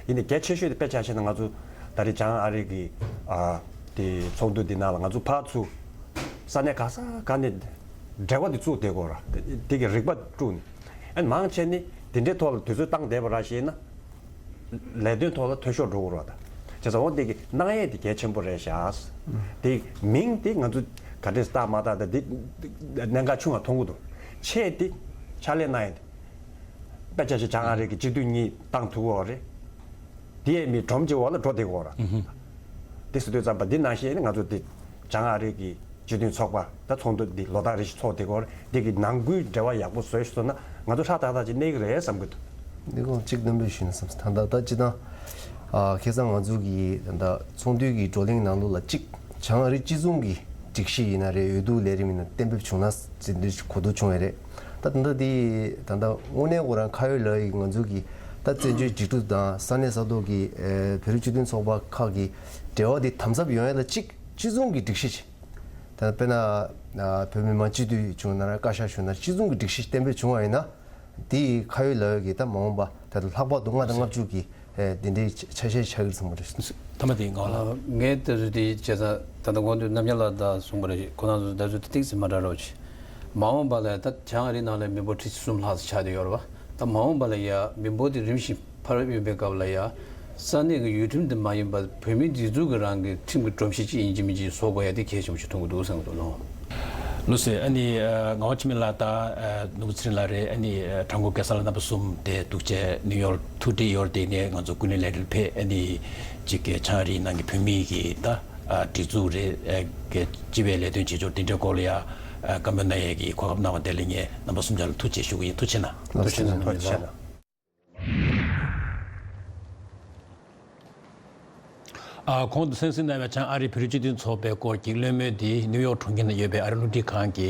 ཡིན་ནའི་གལ་ཆེ་ཤོས་དེ་དཔེ་ཆ་བཤད་ན་ང་ཚོ་ད་རེས་བྱང་ཨ་རི་གི་ཨ་དེ་ཚོགས་འདུ་དེ་ནང་ལ་ང་ཚོ་ཕར་ཚུར་ས་གནས་ག་ས་ག་ནས་འབྲེལ་བ་དེ་བཙུགས་བསྡད་ཀྱི་ཡོད་ར། དེ་གི་རིག་པ་དཀྲུགས་ནས་ཨ་མང་ཆེ་ནི་དེ་འདྲའི་ཐོག་ལ་དུས་ཚོད་བཏང་བསྡད་པ་ར་ཞེ་ན། ལས་དོན་ཐོག་ལ་འཐུས་ཤོར་འགྲོ་གི་རེད་ད། བྱས་ཙང་འོ་དེ་གི་གནང་ཡས་དེ་གལ་ཆེན་པོ་རེད་ཤག་དེ་མིང་དེ་ང་ཚོ་ག་འདྲས་བཏགས་མ་བཏགས་ད་དེ་གནད་འགག་ཆུང་བ་མཐོང་གི་འདུག་ཆེད་དེ་ཕྱག་ལས་གནང་ཡས་དེ་དཔེ་ཆ་ཞིག་བྱང་ཨ་རི་གི་སྤྱི་འཐུས་གཉིས་བཏང་ཐུབ་ཀྱི་ཡོད་རེད། དེ་ཡས་མི་སྒྲོམ་གྱི་འོག་ལ་འགྲོ་བསྡད་ཀྱི་ཡོད་རེད། དེ་ཟེར་དུས་ཙམ་པ་འདི་ནང་བཞིན་ང་ཚོ་དེ་བྱང་ཨ་རི་གི་སྤྱི་མཐུན་ཚོགས་པ་ད་ཚོགས་འདུ་འདི་ལོ་ལྟར་རེ་བཞིན་ཚོགས་བསྡད་ཀྱི་ཡོད་རེད། འདི་གི་ནང་ཁུལ་འབྲེལ་བ་ཡག་པོ་བཟོས་སོང་ན་ང་ཚོ་ཧྲག་ཏག་ཏག་ཅིག་གནས་ཀྱི་རེད་བསམ་གྱི་འདུག་འདི་གོང་གཅིག་སྣོན་པ་ཞུས་ན་བསམ། ད་ལྟ་ད་སྤྱིར་བཏང་ཨ་ཁ་སང་ང་ཚོ་གི་ད་ལྟ་ཚོགས་འདུའི་གི་བགྲོ་གླེང་ནང་ལོགས་ལ་གཅིག་བྱང་ཨ་རི་སྤྱི་མཚུངས་ཀྱི་སྒྲིག་གཞི་ཡིན་ན་རེད། འོས་བསྡུ་ལས་རིམ་ཡིན་ན་གཏན་འབེབས་བྱུང་ན་ཟེར་འདི་གོ་བསྡུར་བྱུང་བ་རེད། ད་ད་ལྟ་འདི་ད་ལྟ་དངོས་གནས་ཁོ་རང་ཁ་ཡོད་ལག་ཡོད་ཀྱི་ང་ཚོ་གི་ད་བཙན་བྱོལ་སྒྲིག་འཛུགས་དང་ས་གནས་ས་ཐོག་གི་ཨེ་བོད་རིགས་སྤྱི་མཐུན་ཚོགས་པ་ཁག་གི་འབྲེལ་བ་འདི་དམ་ཟབ་ཡོང་ཡ་ལ་གཅིག་སྤྱི་མཚུངས་ཀྱི་སྒྲིག་གཞི་ཅིག་ད་དཔེར་ན་ཨ་བོད་མི་མང་སྤྱི་འཐུས་བྱུང་ན་ར་བཀའ་ཤག་བྱུང་ན་སྤྱི་མཚུངས་ཀྱི་སྒྲིག་གཞི་གཏན་འབེབས་བྱུང་བ་ཡིན་ན། དེ་ཡི་ཁ་ཡོད་ལག་ཡོད་ཀྱི་ད་མ་འོངས་པ་ད་ལྟ་ལྷག་པར་དུ་ལྔ་དང་ལྔ་བཅུ་གི་ཨེ་དེ་འདྲའི་ཆ་ཤས་ཆགས་ཀྱི་རེད་བསམ་གྱི་རེད། མཐའ་མ་དེ་ཡིན་གང་ལ། ངས་དེ་རེད་དེ་བྱས་ཙང་ད་ལྟ་དགོངས་དོན་རྣམ་གཉེར་ལགས་ད་གསུངས་པ་རེད། ཁོ་རང་ཚོ་ད་ཚོད་ཏིག་ཙམ་མ་འདྲ་རོགས་བྱེད། མ་འོངས་པ་ལ་ད་བྱང་ཨ་རིའི་ནང་ལ་མི་འབོར་ཁྲི་གསུམ་ལྷག་ཙམ་ཆགས་བསྡད་ཡོད་རེད་བ། ད་མ་འོངས་པ་ལ་ཡ་མི་འབོར་དེ་རིམ་བཞིན་འཕར་ཡོང་པའི་སྐབས་ལ་ཡ། ས་གནས་ཀྱི་ཡུལ་ཁྲིམས་དེ་མ་ཡིན་པར་བོད་མིའི་སྒྲིག་འཛུགས་ཀྱི་རང་གི་ཁྲིམས་ཀྱི་སྒྲོམ་གཞི་ཅིག་ཡིན་གཅིག་མིན་གཅིག་བཟོ་དགོས་ཡ་དེ་གལ་ཆེན་པོ་ཞིག་མཐོང་གི་འདུག་བསམ་གྱི་འདུག་ལོ། ལགས་སོ། ཨ་ནི་ཨ་ངག་དབང་འཆི་མེད་ལགས་དང་ཨ་ནོར་བུ་ཚེ་རིང་ལགས་རེད། ཨ་ནི་ཨ་དྲང་ཁོ་སྐལ་བཟང་ལགས་རྣམ་པ་གསུམ་དེ་འདུག་བྱས་ནིའུ་ཡོག་ཐུགས་འདྲི་ཡོད་དེ་ནས་ང་ཚོ་ཀུན་གླེང་ལས་རིམ་ཕེབས། ཨ་ནི་གཅིག་གི་བྱང་ཨ་རིའི་ནང་གི་བོད་མི་གི་ད་ཨ་སྒྲིག་འཛུགས་རེད། ཨ་གི་སྤྱི་པའི་ལས་དོན་བྱེད་ཕྱོགས་དེ་འདྲའི་སྐོར་ལ་ཡ་ཨ་བཀའ་མོལ་གནང་ཡས་ཀྱི་གོ་སྐབས་གནང་བ་དེ་ལ་ངས་རྣམ་པ་གསུམ་ཆ་ལ་ཐུགས་རྗེ་ཆེ་ཞུ་གི་ཡིན། ཐུགས་རྗེ་གནང་། ཐུགས་རྗེ་གནང་། ཐུགས་རྗེ་གནང་། ཨ་གོང་དུ་གསན་གཟིགས་གནང་བའི་བྱང་ཨ་རིའི་བོད་རིགས་སྤྱི་མཐུན་ཚོགས་པའི་སྐོར་གྱི་གླེང་མོལ་འདི་ནིའུ་ཡོག་གྲོང་ཁྱེར་ན་ཡོད་པའི་ཨ་རིའི་རླུང་འཕྲིན་ཁང་གི་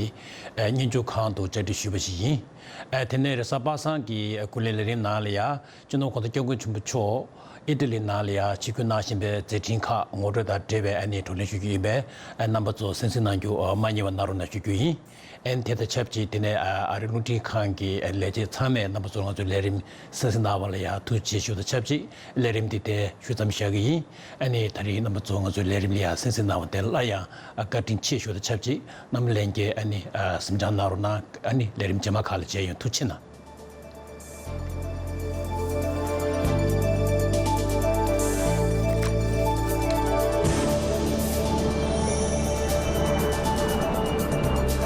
ཨ་སྙན་ཞུ་ཁང་དུ་བཅར་འདྲི་ཞུས་པ་ཞིག་ཡིན། ཨ་དེ་ནས་རེས་གཟའ་པ་སངས་ཀྱི་ཀུན་གླེང་ལས་རིམ་ནང་ལ་ཡ་སྤྱི་ནོར་གོང་ས་སྐྱབས་མགོན་ཆེན་པོ་མཆོག་ཨི་ཊ་ལི་ནང་ལ་ཡ་ཆིབས་བསྒྱུར་གནང་བཞིན་པའི་མཛད་འཕྲིན་ཁག་ངོ་སྤྲོད་དང་འབྲེལ་བའི་ཨ་ནི་བགྲོ་གླེང་ཞུ་རྒྱུ་ཡིན་པས། ཨ་རྣམ་པ་ཚོ་གསན་གཟིགས་གནང་རྒྱུ་མ་བསྙེལ་བ་གནང་རོགས་གནང་ཞུ་རྒྱུ་ཡིན། ཨ་ནི་དེ་དང་ཆབས་ཅིག་དེ་ནས་ཨ་རིའི་རླུང་འཕྲིན་ཁང་གི་ལས་བྱེད་ཚང་མས་རྣམ་པ་ཚོ་ང་ཚོའི་ལས་རིམ་གསན་གཟིགས་གནང་བ་ལ་ཡང་ཐུགས་རྗེ་ཆེ་ཞུ་དང་ཆབས་ཅིག་ལས་རིམ་འདི་དེ་ཞུ་མཚམས་བཞག་གི་ཡིན། ཨ་ནི་ད་རིང་རྣམ་པ་ཚོ་ང་ཚོའི་ལས་རིམ་ལ་ཡང་གསན་གཟིགས་གནང་བ་དེ་ལ་ཡང་བཀའ་དྲིན་ཆེ་ཞུ་དང་ཆབས་ཅིག་རྣམ་པ་ལྷན་རྒྱས་ཨ་ནི་གཟིམ་འཇག་གནང་རོགས་གནང་། ཨ་ནི་ལས་རིམ་རྗེས་མ་ཁག་ལ་མཇལ་ཡོང་། ཐུགས་རྗེ་གནང་།